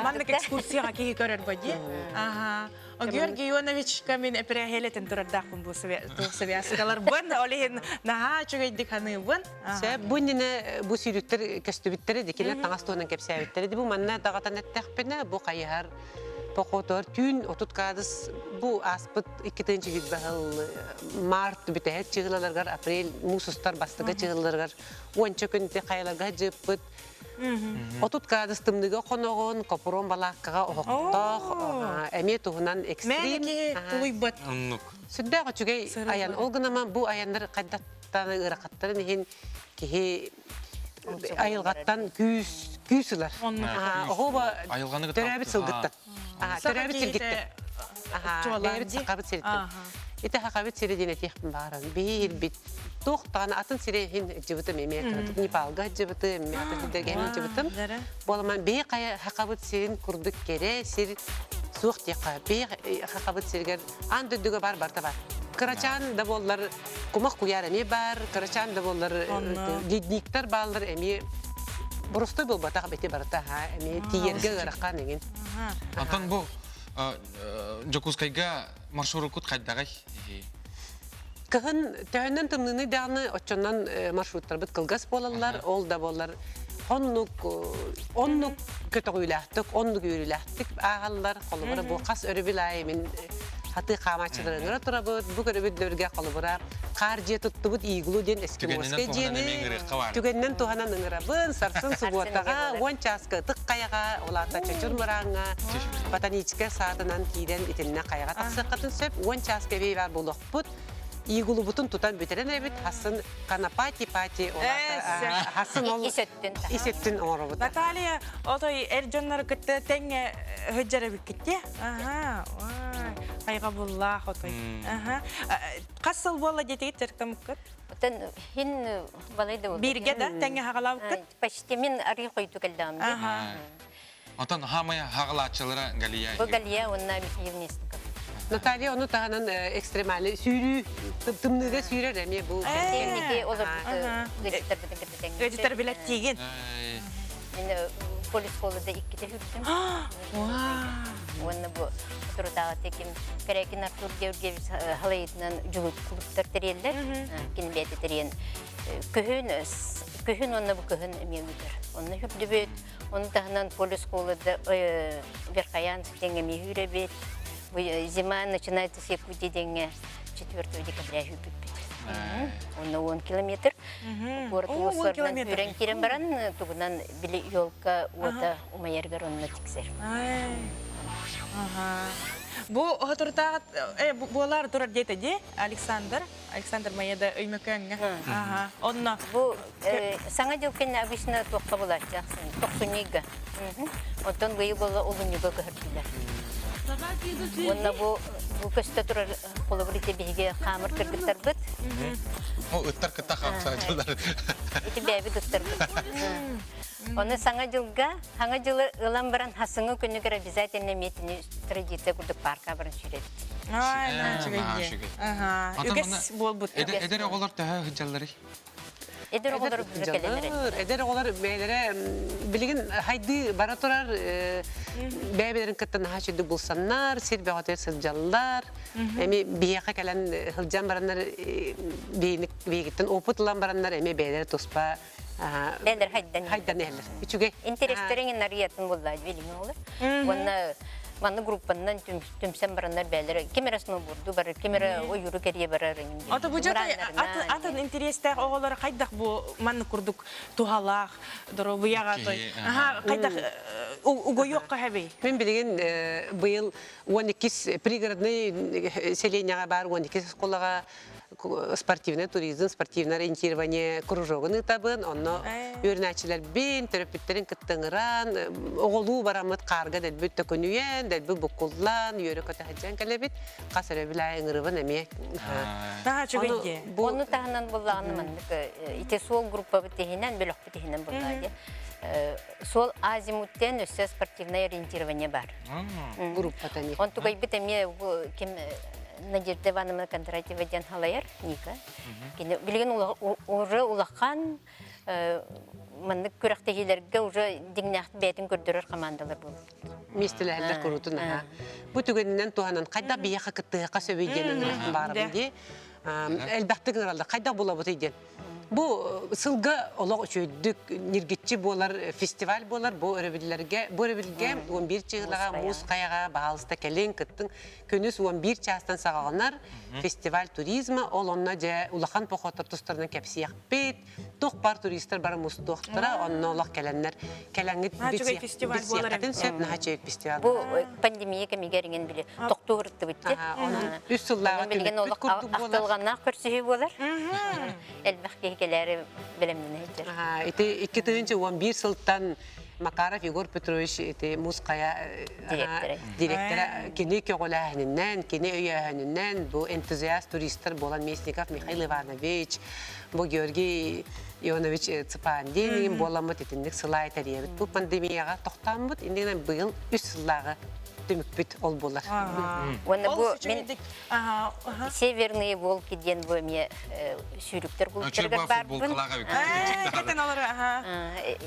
маннык экскурсияҕа киһи көрөр бо дии аха Георгий Ионовичка мин эпирээһиэлэтин турардаахпын бу связкаларбын ол иһин наһаа үчүгэйдик ханыыбын Сөп бу иннинэ бу сүүрүктэр көстүбүттэрэ дикилэр таҥас туһунан кэпсээбиттэрэ бу манна даҕатан эттэхпинэ бу хайыһар Похотор түүн 30 градус бу ааспыт 2 сыл март бүтэһик чыһылаларыгар апрель муус устар бастакы чыһылаларыгар уонча күн хайаларга сылдьыппыт 30 градус тымныыга хоноҕун копурон балааккаҕа оһохтоох эмиэ туһунан экстрим тулуйбат оннук сүрдээх үчүгэй айан ол гынан бу айаннар хайдахтан ыарахаттарын иһин киһи айылҕаттан күүс күүс ылар. Оҕо төрөөбүт сылгыттан. Төрөөбүт сиргиттэн. Бэйэбит сахабыт сириттэн. Ити сахабыт сири диэн этиэхпин баҕарабын. Биһи ирбит туох даҕаны атын сири иһин сылдьыбытым эмиэ Непалга сылдьыбытым, эмиэ атын сирдэргэ сылдьыбытым. Буоламан биһи сахабыт сирин курдук кэрэ сир суох диэххэ. Биһи сахабыт сиригэр аан дойдуга бар барыта бар. Кырачаан да буоллар кумах куйаар эмиэ баар, кырачаан да буоллар ледниктар бааллар эмиэ боростой буолбатах бити барыта эмиэ тиийэргэ ыарахан эҥин. Антон бу Дьокуускайга маршруккут хайдаҕай? Кыһын төһөннөн тымныыны даҕаны оччонон маршруттарбыт кылгас буолаллар, ол да буоллар оннук оннук көтөҕүүлээхтик, оннук үөрүүлээхтик ааһаллар. Холобура бу хас өрөбүл аайы мин хатыы хаамааччылары ыҥыра турабыт. Бу көрөбүт холобура хаар дьиэ туттубут иглу диэн эскимоскай дьиэни түгэнинэн туһанан ыҥырабын. Сарсын субуотаҕа 10 чааска ытык хайаҕа, ол аата Чочур Мырааҥҥа ботаническай саатынан киирэн итиннэ хайаҕа тахсыаххытын сөп. 10 чааска эбии баар буолуохпут. Иглубутун тутан бүтэрэн эбит. Хасын канапати-пати ол аата хасын ол ис өттүн ис өттүн оҥоробут. Наталья, отой эр дьоннору кытта тэҥҥэ сылдьар эбиккит дии? Аха, хайҕа буллаах отой. Аха. Хас сыл буолла диэтигит дьарыктаммыккыт? Оттон хин балай да Бииргэ да тэҥҥэ хаҕалаабыккыт? Почти мин арыы хойду кэллэҕим дии. Отон хаамай хаҕалааччылара Галия. Бу Галия уонна Михаил Несников. Наталья ону таһынан экстремальный сүүрүү тымныыга сүүрэр эмиэ бу. Кэнники олорбут ыалдьыттарбытын кытта тэҥҥэ. Ыалдьыттар билэттиигин. Мин полис холода иккитэ сүүрдүм. Уонна бу турутааҕы ким Кэрээкин Артур Георгиевич халайытынан дьулут клубтар тэрийэллэр. Кини бэйэтэ тэрийэн күһүн күһүн уонна бу кыһын эмиэ ыытар. Онно хүрдүбүт. Ону таһынан полис холода Верхоянск диэҥҥэ эмиэ үүрэбит. Зима начинается с Якутии диэҥҥэ 4 декабря үүрбүппүт. Онно 10 километр. Город уоссарынан үрэн киирэн баран тугунан били елка уота умайарыгар онно тиксэр. Бу оһотуртааҕыт буолаар турар диэтэ дии Александр. Александр Майада Өймөкөөҥҥө. Онно Бу саҥа дьыл кэннэ обычно туохха булааччы тохсунньуйга. Оттон быйыл буолла олунньуга көһөрдүлэр. Уонна бу бу көстө турар холобур ити биһиги хаамыр кыргыттарбыт. О, ыттар кытта хаамсаачылар. Ити бэйэбит ыттарбыт. Оны саҥа дьылга, саҥа дьылы ылан баран хасыҥы күнүгэр обязательно метини традиция курдук парка баран сүүрэбит. Үгэс буолбут. Эдэр оҕолор төһө сылдьалларый? Эдэр оҕолор кэлэллэр. Эдэр оҕолор бэйэлэрэ билигин хайдыы бара турар бэйэлэрин кытта наһаа үчүгдүк булсаннар, сир бөҕөтүгэр сылдьаллар. Эми биһиэхэ кэлэн сылдьан бараннар биһигиттэн опыт ылан бараннар эми бэйэлэрэ туспа Бэйэлэр хайдан хайдан иһэллэр. Үчүгэй. Интерестэрин нарыйатын булла билиҥ оҕолор. Уонна манны группаннан түмсэн бараннар бээлэр ким эрэ сноуборду барар, ким эрэ ойууру кэрийэ барар. Ото бу атын интэриэстээх оҕолор хайдах бу маннык курдук туһалаах доруобуйаҕа той. Аха хайдах угуйуохха хэбий? Мин билигин быйыл 12 пригородный селениеҕа баар 12 оскуолаҕа спортивный туризм, спортивное ориентирование кружогун ыытабын. Онно үөрэнээччилэрбин, төрөппүттэрин кытта ыҥыран, оҕолуу бараммыт хаарга дэлбит төкүнүйэн, дэлби буккуллан, үөрэ-көтө сылдьан кэлэбит. Хас өрөбүл аайы ыҥырыбын эмиэ. Наһаа үчүгэй дии. Ону таһынан буллаҕына маннык ити суол группабыт иһинэн, бөлөхпүт иһинэн буллаҕа дии. Суол азимуттен өссө спортивное ориентирование бар. Группата эмиэ. Онтугайбыт эмиэ ким Надежда Ивановна Кондратьева диэн халайар Ника. Кини билигин уже улахан маннык күрэхтэһиилэргэ уже дьиҥнээх бэйэтин көрдөрөр командалар буолбут. Миэстэлэһэллэр куруутун аха. Бу түгэнинэн туһанан хайдах биһиэхэ кыттыһыахха сөбүй диэн ыҥырыахпын баҕарабын дии. Элбэхтик ыҥыраллар. Хайдах булабытый диэн. Бу сылга олох үчүгэйдик ньиргиччи буолар фестиваль буолар. Бу өрөбүллэргэ, бу өрөбүлгэ 11 чыһылаҕа муус хайаҕа баһаалыста кэлиҥ, кыттыҥ. Күнүс 11 чаастан саҕаланар фестиваль туризма. Ол онно дьэ улахан походтар тустарынан кэпсиэхпит. Туох бар туристар бары мустуохтара, онно олох кэлэннэр кэлэҥҥит билсиэххитин сөп, наһаа үчүгэй фестиваль. Бу пандемия кэмигэр иҥэн били тохтуу ырыттыбыт дии. Онон үс сыллааҕы билигин түмүкпүт олох курдук буолар. ахтылҕаннаах көрсүһүү буолар. Элбэх киһи кэлээри бэлэмнэнэ сылдьар. Ити 2011 сылтан Макаров Егор Петрович ити Муус Хайа директора кини көҕүлээһининэн, кини өйөөһүнүнэн бу энтузиаст туристар буолан Местников Михаил Иванович, бу Георгий Ионович Цыпандин буоламмыт итинник сылай тэрийэбит. Бу пандемияҕа тохтооммут, иннинэн быйыл үс сыллааҕы. түмүкпүт ол буолар. Уонна бу мин Северные волки диэн бу эмиэ сүүрүктэр кулуттарыгар баарбын.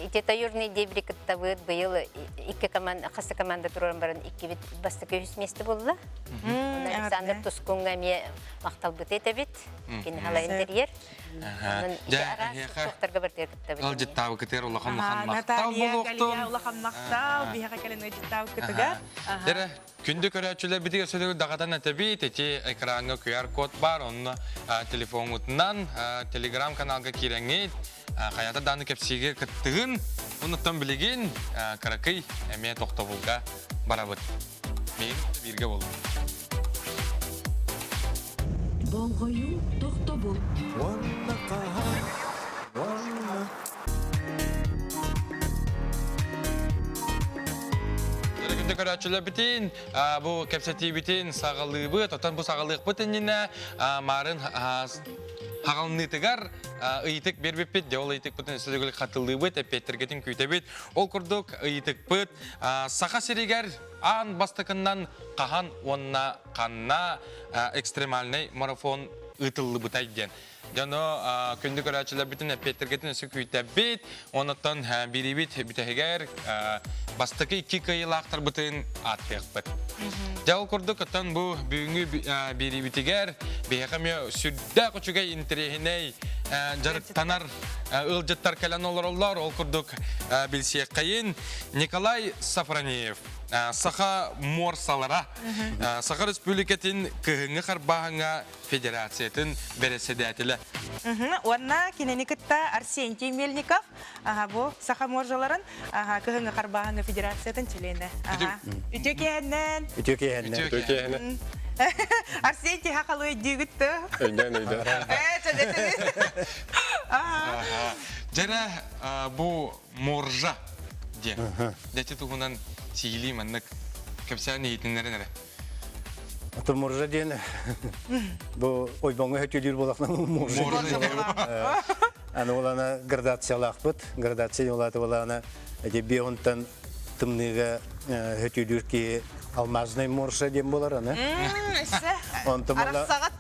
Ити таюрный дебри кыттабыт быйыл икки команда хас команда туран баран иккибит бастакы үһүс миэстэ буолла. Александр Тускунга эмиэ махталбыт этэбит. Кини халайын тэрийэр. Дьэ, эһиэхэ ыалдьыттаабыкытыгар улахан улахан махтал буолуохтун. Улахан махтал, биһиэхэ кэлэн ыалдьыттаабыкытыгар. Дэрэ, күндү көрөөччүлэрбитигэр сөдөгүл даҕатан этэбит, ити экраҥҥа QR-код бар, онно телефоҥҥутунан телеграм-каналга киирэҥҥит, хайата дааны кэпсиигэ кыттыгын, онуттан билигин кыракый эмиэ тохтобулга барабыт. Миигин бииргэ буолуҥ. Болҕойуу тохтобул. Уонна хаһан, уонна Күндү көрөөччүлэрбитин, бу кэпсэтиибитин саҕалыыбыт, оттон бу саҕалыахпыт иннинэ марын хаҕалыныытыгар ыйытык биэрбиппит, дьэ ол ыйытыкпытын өссө төгүл хатылыыбыт, эппиэттэргитин күүтэбит. Ол курдук ыйытыкпыт Саха сиригэр аан бастакыннан хаһан уонна ханна экстремальнай марафон ыытыллыбытай диэн. Дьоно күндү көрөөччүлэрбитин эппиэттэргитин өссө күүтэбит. Онуттан бириибит бүтэһигэр бастакы икки кыайыылаахтарбытын ааттыахпыт. Дьэ ол курдук оттон бу бүгүҥҥү бириибитигэр биһиэхэ эмиэ сүрдээх үчүгэй интэриэһинэй дьарыктанар ыалдьыттар кэлэн олороллор. Ол курдук билсиэххэйин Николай Сафронеев Саха муорсалара Саха Республикатын кыһыҥҥы харбааһыҥҥа федерациятын бэрэссэдээтэлэ. Уонна кинини кытта Арсентий Мельников бу Саха муоржаларын кыһыҥҥы харбааһыҥҥа федерациятын чилиэнэ. Үтүө киэһэннэн. Үтүө киэһэннэн. Үтүө киэһэннэн. Арсентий хахалы өйдүүгүт тө. Өйдөөн өйдөөн. Дьэрэ бу моржа диэн. Дэти туһунан сиһилии маннык кэпсээн иһитиннэрин эрэ. Аты моржа диэн бу ойбоҥҥо хөтүлүүр буолахна моржа диэн. Аны олана градациялаахпыт. Градация олаты болаана эти биэһунтан тымныыга хөтүлүүр киһи алмазный моржа диэн болар аны. Онтум Арахсаҕат.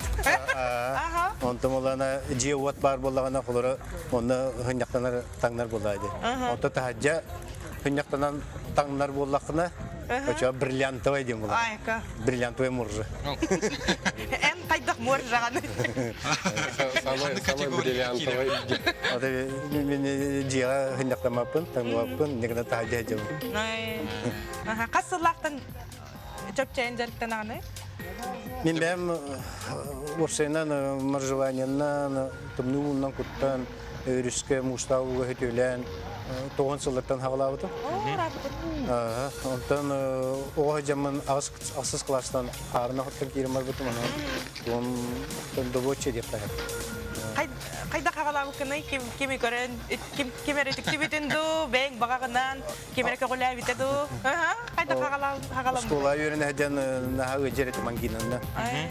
Онтум олана дьиэ уот баар буоллаҕына холоро онно хынньахтанар таҥнар буоллаа дии. Онто таһырдьа хынньахтанан таҥнар буоллаххына очо бриллиантовай диэн буолар. Айка. Бриллиантовай моржа. Эн хайдах моржаҕаны? Самый самый бриллиантовый. Ата мен дьиэҕэ хынньахтаммаппын, таҥныбаппын, никогда таһырдьа сылдьабын. Хас сыллаахтан чөпчэйэн дьарыктанаҕыный? Мин бэйэм уопсайынан моржеваниянан, тымныы уунан куттан, өрүскэ муустаах ууга сөтүөлээн тоҕон сыллартан хаҕалаабытым. Онтон оҕо сылдьаммын ахсыс кылаастан хаарына хоттон киирэн барбытым, онон добуочча диэххэ Хайдах хаҕалаабыккыный? Ким кими көрөн, ким ким эрэ үтүктүбүтүн дуу, бэйэҥ баҕаҕынан, ким эрэ көҕүлээбитэ дуу? Хайдах хаҕаламмыт? Оскуола үөрэнэ сылдьан наһаа ыалдьар этим ангинанна.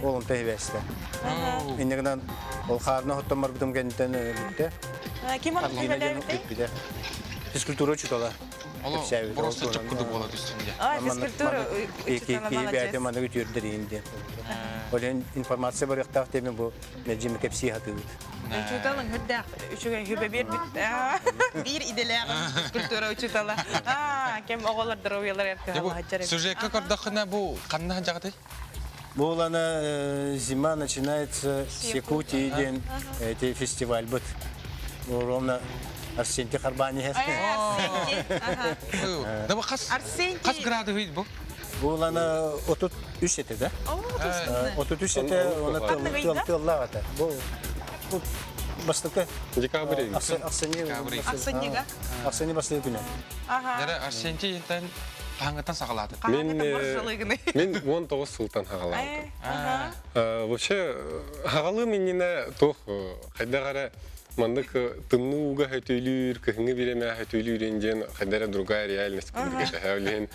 Ол онто хибээстэ. Инньэ гынан ол хаарына хоттон барбытым кэнниттэн бүттэ. Ким оны көҕүлээбитэй? Физкультура учуутала. Кэпсээбит. Просто чопкудук буола түстүн дии. Физкультура учуутала молодец. Маннык үтүөрдэр диэн. Ол информация барыахтаах диэн бу мэлдьи кэпсии сатыыбыт. Учууталыҥ үрдээх үчүгэй хүбэ биэрбит. Биир идэлээх физкультура учуутала. Кем оҕолор здоровьялар эркэ Сюжекка көрдөххүнэ бу ханна дьаҕатай? Бу улана зима начинается с Якутии диэн эти фестиваль быт. Ровно Арсентий Харбани. Да бу хас хас градус бу? Бу улана 33 этэ да? 33 этэ, оны тыаллаах этэ. Бу бастакы Декабрь. Ахсынньы. Ахсынньыга. Ахсынньы бастакы күнэ. Дәрі Арсентий ентен хаһаңыттан саҕалааты. Мен мен 19 сылтан хаҕалаабытым. Вообще хаҕалыым иннинэ туох хайдах эрэ Маннык тымныы ууга хөтөлүүр, кыһыҥҥы бириэмэҕэ хөтөлүүр диэн хайда эрэ другая реальность курдук этэ. Ол иһин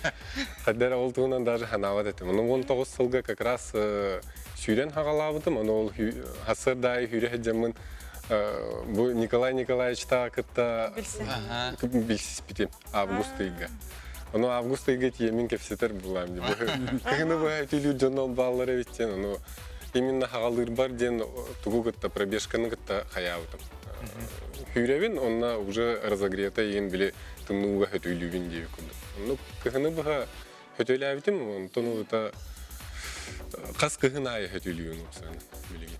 хайда эрэ ол туһунан даже санаабат этим. Ону 19 сылга как раз сүүрэн хаҕалаабытым. Ону ол сарсыарда аайы сүүрэ сылдьаммын бу Николай Николаевичтаах кытта билсиспитим август ыйга. Ону август ыйга тиийэммин кэпсэтэр булаам дии. Кыһыны быһа өтүүлүүр дьоннор бааллар эбит диэн, ону именно хаҕалыырбар диэн тугу кытта пробежканы кытта хайаабытым. Хүүрэбин, онно уже разогрета иин били тымныыга хөтүүлүүбүн диэбит курдук. Онно кыһыны быһа хөтөлөөбүтүм, онтон улута хас кыһын аайы хөтүүлүүбүн уксаны билигин.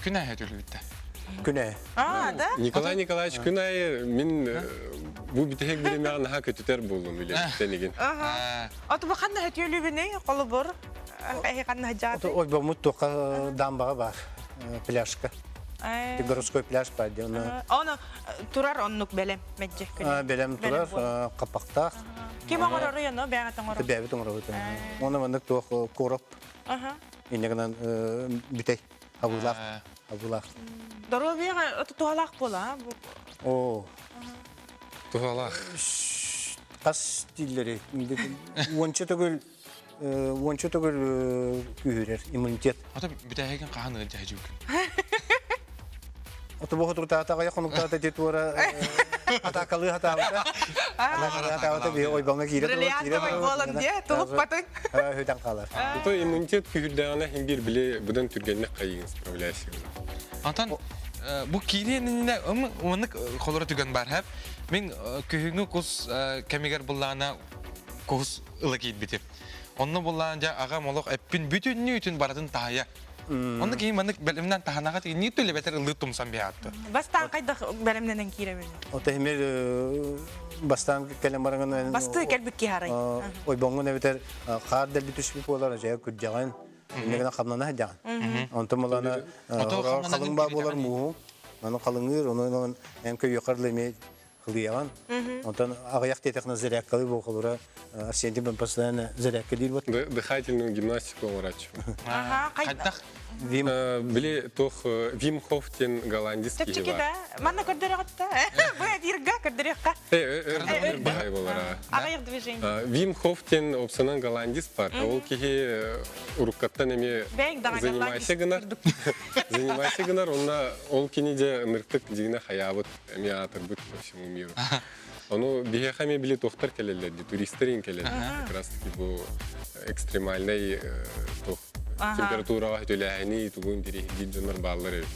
Күн аайы хөтүүлүүбүттэ. Күн аайы. А, да? Николай Николаевич күн аайы мин бу бүтэһик биримэҕэ наһаа көтүтэр буоллум үлэбиттэн игин. Ото бу ханна хөтүөлүүбүнүй холобур эһи ханна жааты? Ойбоммут туохха дамбаҕа баар пляжка. Городской пляж бар дии. Оны турар оннук бэлэм мэддьэ күнэ. Бэлэм турар хаппахтаах. Ким оҥороруй ону бэйэҕит оҥорор? Бэйэбит оҥоробут. Оны маннык туох короб. Инньэ гынан бүтэй абыылаах абыылаах. Доруобуйаҕа туһалаах буола Оо. Туһалаах. Хас дииллэри уонча төгүл уонча төгүл күүһүрэр иммунитет. Ата бүтэһигин хаһан ыалдьа дьүүкүн? Ото бу хотугутаата аҕыйах хонуктаата ти туора атаакалыы хатаабыта. Атаакалыы хатаабыта биһи ойбоҥҥо киирэ турар, киирэ турар. буолан дии, тулуппатыҥ. Хүтэн хаалар. Ото иммунитет күүһүрдэҕинэ иһин биир били быдан түргэнник хайыгын справляйся. Антон бу киириэн иннинэ маннык холоро түгэн бар хэп. Мин күһүҥҥү кус кэмигэр буллаана кус ыла киирбитим. Онно буллаан дьэ аҕам олох эппин бүтүннүүтүн барытын таһайа. Онно киһи маннык бэлэмнэн таһанаҕа тигиннии төлөбэтэр ыллыы тумсан биһаатты. Бастаан хайдах бэлэмнэнэн киирэбин? Ото химер бастаан кэлэн бараҥын Бастыы кэлбит киһи арай. Ойбоҥҥун эбэтэр хаар дэлби түспүт буолар дьэ күрдьэҕин иннигинэ хамнана сылдьаҕын. Онтон булана халыҥ баа буолар мууһу. Аны халыҥыыр, онон эн көйүөххэр эмиэ хылыйаҕын. Онтон аҕыйах диэтэххинэ зарядкалыы буолхолура Арсентий постоянно зарядка диир вот. Дыхательную гимнастику оҥорааччы. Хайдах? Вим били туох Вим Хоф диэн голландец киһи Чэпчэки бар. да. Манна көрдөрөҕүттэ. Бу эфирга көрдөрүөххэ. Өр баҕай болара. Аҕыйах движение. Вим Хоф диэн опсанан голландец бар. Ол киһи уруккаттан эмиэ занимайся гынар. Занимайся гынар, онна ол кини де ыныртык дигине хаябыт эмиэ аатырбыт по всему миру. Ону биһиэхэ эмиэ били туохтар кэлэллэр дии, туристар иин кэлэллэр. Как раз таки бу экстремальнай туох температураҕа сөтүлээһини тугун тириһиргиир дьоннор бааллар эбит.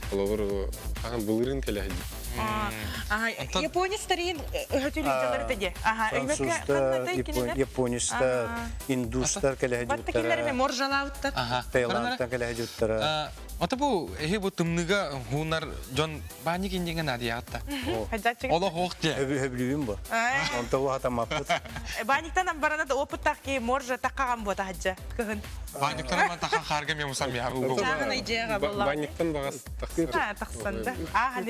Холобур, хаһан былырыын кэлэ сылдьыбыт. Японецтар иин өтүлүдьалар этэ дии. Француздар, японецтар, индустар кэлэ Батта кинилэр эмэ моржалаабыттар. Таиландтан кэлэ сылдьыбыттара. Ата бу эһи бу тымныга хуунар дьон баанньык индиҥэ наадыйаҕытта. Олох ох дьэ. Хөбүлүүбүн бу. Онто уһатаммаппыт. Баанньыктан барана да опыттаах киһи моржа таққаған буота хаджа кыһын. Баанньыктан баран тахан хаарга мен мусам я. Чааһынай дьиэҕэ буолла. Баанньыктан бағас тахсар. Тахсан да. Аа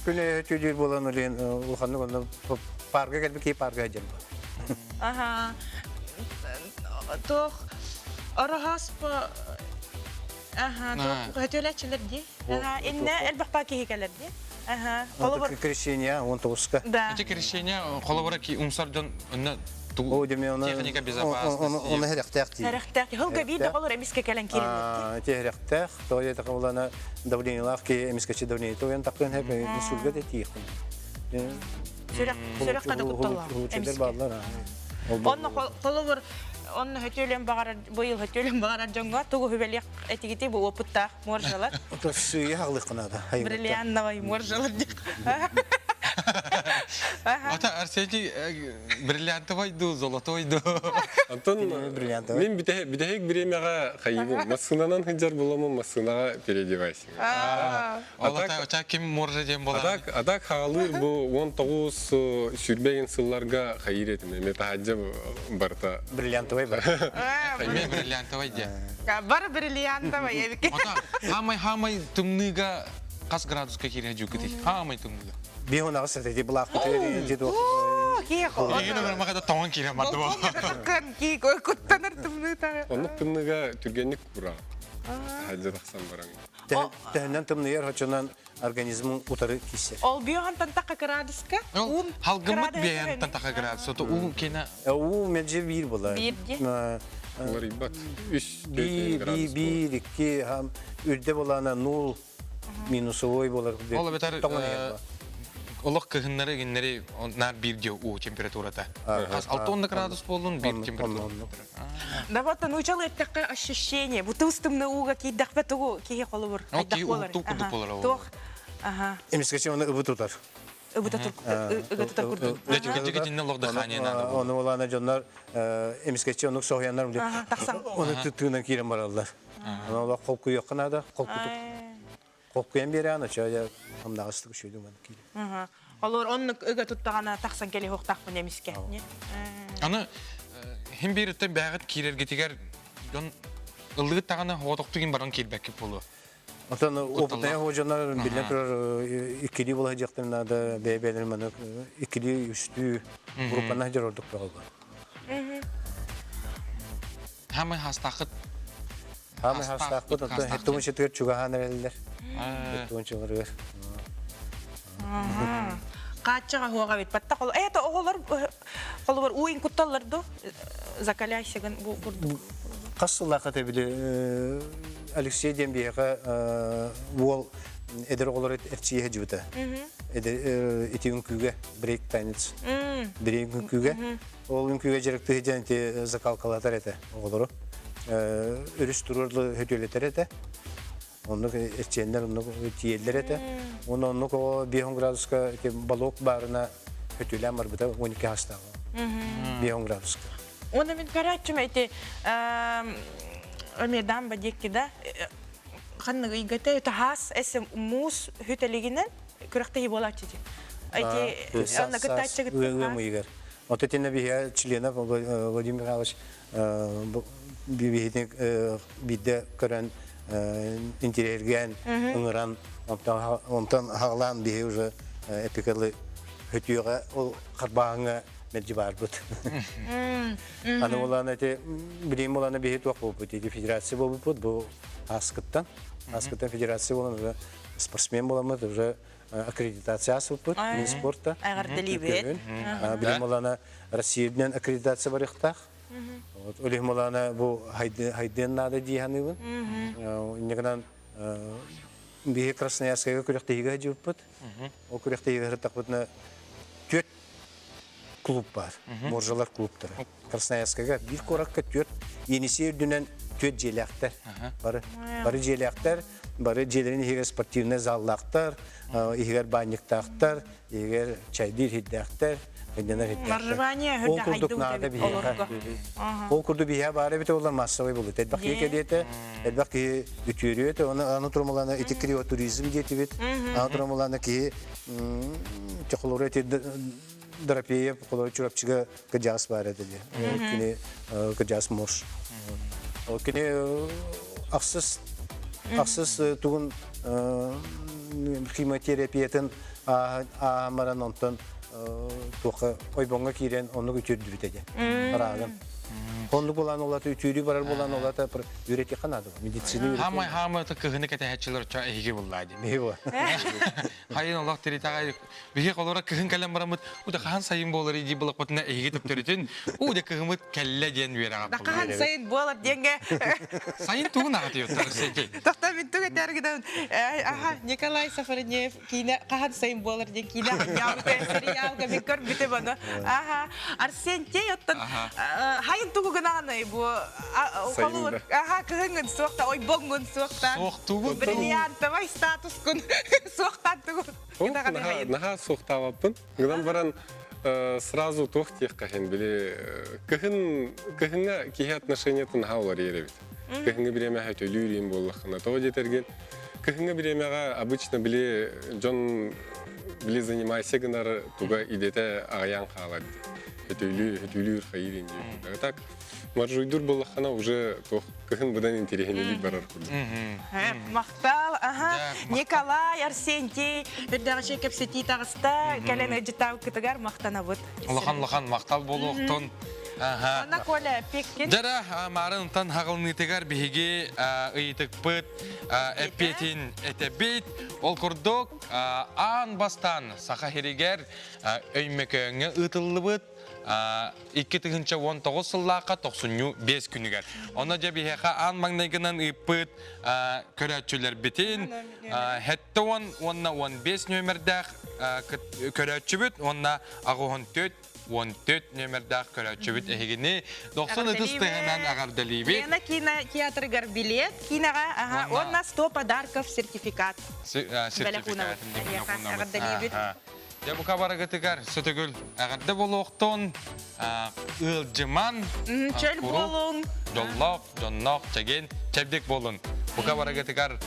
Күнэ түдүр буолан улин улаханнык онно парга келбит киһи парга дьэн бу. Аха. Туох Ороһооспо Аха, хөтүөлээччилэр дии. Аха, иннэ элбэх баа киһи кэлэр дии. Аха, холобур Крещение 19-ка. Да. Ити крещение холобура ки умсар дьон онно техника безопасности. Оны хэрэхтээх дии. Хэрэхтээх. Хылга биир да холор эмиске кэлэн киирэллэр. Ити хэрэхтээх. Тоҕо диэтэххэ булана давлениелаах ки эмискэчи давление тоҕуйан таххын хэп инсульга да тиийхин. Сүрэх сүрэх хада кутталлаах. Бааллар. Онно холобур онно хөтүөлэн баҕарар быйыл хөтүөлэн баҕарар дьоҥҥо тугу хүбэлиэх этигити бу опыттаах моржалар. Сыыйа хаҕлыаххынаада. Бриллиантовай моржалар диэх. Ата Арсений бриллиантовай ду, золотой ду. Антон мин бүтэһик бириэмэҕэ хайыбын. Массыынанан сылдьар буламын массыынаҕа переодевайся. Ол ким моржа диэн буолар? А так хаалыыр бу 19 сүүрбэ сылларга хайыр этим. Эме таһаджа барта. Бриллиантовай бар. Эме бриллиантовай диэн. Бар бриллиантовай эбики. Хамай хамай тымныга қас градуска кире жүкіти. Хамай тымныга. Биһон аҕыс эти былаахпыт деді Егин мага да тоңон кире марды бу. Ки куттанар тымныта. Оннук тымныга түргенник кура. Таһаджа тахсан баран. Төһөннөн тымныйар хочонон организмын утары киссер. Ол биохантан тақа градуска? Ул халгымыт биохантан тақа градус. Ото уу кена Уу мелже бир була. Бир ди. Улар ибат. Үс Би би бир икки хам үрдэ булана нул минусовой болар. Ол бетер Олох кыһыннары гиннери наар биир дьэ уу температурата. Хас 60 градус буоллун биир температура. Да вот научал эттэххэ ощущение. Бу тымны ууга киирдэхпэ тугу киһи холобур хайдах буолар. Курдук буолар. Туох. Аха. Эмискэчи оны ыбы тутар. Ыбыта тутар курдук. Дьэ лох дыхание надо. Оны олана дьоннор эмискэчи онук соһуяннар Оны тыынан киирэн бараллар. Оны олох холкуйуохха наада, холкутук. Холкуйан биэрээн очо амнаҕастык үчүгэй маны киирэ. Олор оннук ыга туттаҕана тахсан кэле хуохтаахпын эмискэ. Аны хим биириттэн бэҕит киирэргитигэр дьон ыллыгыт таҕаны хоотохтугин баран киирбэккэ буолуо. Отон опытная хоожонор биллэн турар иккилии була дьахтар наада бэйэ-бэйэлэрин маны иккилии үстүү группанан дьор ордук бөҕө. Хамай хастаахыт Хамай хастаахпыт оттон хеттуун чытыгар чугаһаан эрэллэр. Хеттуун чыларыгар. Хааччаҕа хуоҕа бит батта хол это оҕолор холобур ууин кутталлар ду закаляйсыгын бу курдук. Хас сыллаахха тэбили Алексей диэн биһиэхэ уол эдэр оҕолор эрчийэ сылдьыбыта. Ити үҥкүүгэ брейк танец. Брейк үҥкүүгэ. Ол үҥкүүгэ дьарыктыы сылдьан ити закалкалатар этэ оҕолору. Өрүс туруорлу хөтүөлэтэр этэ. Оннук эрчийэннэр оннук тиийэллэр этэ. Уонна оннук оҕо 5 градуска ити балок баарына хөтүөлээн барбыта 12 хастааҕа. 5 градуска. Уонна мин көрөөччүм ити эмиэ дамба диэки да ханнык ыйгата таһаас эсэ муус хүтэлигинэн күрэхтэһии буолааччы дии. Эти анна кыттааччы Ыам ыйыгар. Ото тинэ биһиэ членов Владимир Михайлович биһитин биирдэ көрөн интириэргээн ыҥыран онтон хаҕалаан биһи уже эпикалы хөтүөҕэ ол харбааһыҥа мэлдьи баарбыт. Аны улаан эти билим улаана биһи туох буолбут ити федерация буолбуппут бу аскыттан аскыттан федерация буолан уже спортсмен буоламмыт уже аккредитация асыппыт Минспорта. Эҕэрдэлиибит. Билим улаана Россиянан аккредитация барыахтаах. Вот Олег Мулана бу хайдыан наада дии саныыбын. Иннигинэн биһи Красноярскайга күрэхтэһиигэ сылдьыбыппыт. Ол күрэхтэһиигэ сырыттахпытына түөрт клуб бар. Моржалар клубтара. Красноярскайга биир куоракка түөрт Енисей үрдүнэн түөрт дьиэлээхтэр. Бары бары дьиэлээхтэр, бары дьиэлэрин иһигэр спортивнай заллаахтар, иһигэр баанньыктаахтар, иһигэр чайдыыр иһирдээхтэр, кынньанар иһирдээхтэр. Ол курдук наада биһиэхэ. Ол курдук биһиэхэ баар эбитэ буоллар массовай буолуо. Элбэх киһи кэлиэтэ, элбэх киһи үтүөрүө этэ. Оны аны турумулана ити криотуризм диэтибит. Аны турумулана киһи чохолору эти Дорофеев холору Чурапчыга кыдьаас баар этэ дии. Кини кыдьаас муж. Кини ахсыс ахсыс тугун химиотерапиятын ааһан баран онтон туохха ойбоҥҥо киирэн оннук үтүөрдүбүтэ дии. Рагын. Оннук булан олата үтүөрүү барар булан олата үөрэтиэххэ наада. Медицина үөрэтиэххэ. Хаамай хаамай кыһыны кэтэһээччилэр оччо эһиги буллаа дии. Биһи бу. Хайын олох тиритаҕай биһи холоро кыһын кэлэн бараммыт у да хаһан сайын буолар дии булахпытына эһиги төптөрүтүн у да кыһымыт кэллэ диэн үөрэҕэ Да хаһан сайын буолар диэнгэ сайын тугун аҕатыйоттар сети Тохто мин туг этэргиден аха Николай Сафаринеев киинэ хаһан сайын буолар диэн киинэ сериалга мин көрбүтүм ону аха Арсентий оттон хайын тугу гынаҕыный бу холур аха кыһыҥҥын суохта ойбоҥҥун суохта суохтугун бриллиантовай статускун суохтаан тугу Наһаа суохтаабаппын. Гынан баран сразу туох диэххэ иһин били кыһын кыһыҥҥа киһи отношениятын наһаа уларыйар эбит. Кыһыҥҥы бириэмэҕэ төлүүр иин буоллаххына. Тоҕо диэтэргин кыһыҥҥы бириэмэҕэ обычно били дьон били занимайся гынар туга идэтэ аҕыйаан хаалар дии. Өтүүлүүр, өтүүлүүр хайыыр иин диир. Так маржуйдур буоллаххына уже туох кыһын быдан интэриэһинэлик барар курдук. Махтал, аха. Николай, Арсентий, үрдэҕичэ кэпсэтии таҕыста, кэлэн ыдьытаабыккытыгар махтанабыт. Улахан улахан махтал буолуохтун. Аха. Анна Коля Пеккин. Дьара маарын хаҕылныытыгар биһиги ыйытыкпыт эппиэтин этэбит. Ол курдук аан бастаан Саха сиригэр Өймөкөөҥҥө ыытыллыбыт 2019 сыллаахха тохсунньу 5 күнүгэр. Онно дьэ биһиэхэ аан маҥнайгынан ыыппыт көрөөччүлэрбитин хэтте он уонна 15 нүөмэрдээх көрөөччүбүт уонна 84 14 нүөмэрдээх көрөөччүбүт эһигини дохсун ытыс тыаһынан аҕардалиибит. Лена кино театрыгар билет киноҕа аха уонна 100 подарков сертификат. Сертификат. Аҕардалиибит. Дьэ бука барыгытыгар сөтөгүл эҕэрдэ буолуохтун, ыалдьыман, чөл буолуҥ, дьоллоох, дьонноох, чэгиэн, чэбдик буолун. Бука барыгытыгар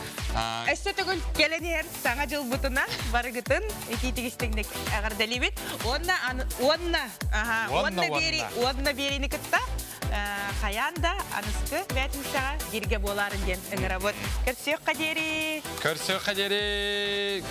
Өссө төгүл кэлэн иһэр саҥа дьылбытынан барыгытын итиитик-истиҥник эҕэрдэлиибит. Уонна уонна аха уонна биэри уонна биэрини кытта хайаан да аныскы бээтинсэҕэ бииргэ буолаарын диэн ыҥырабыт. Көрсүөххэ диэри! Көрсүөххэ диэри!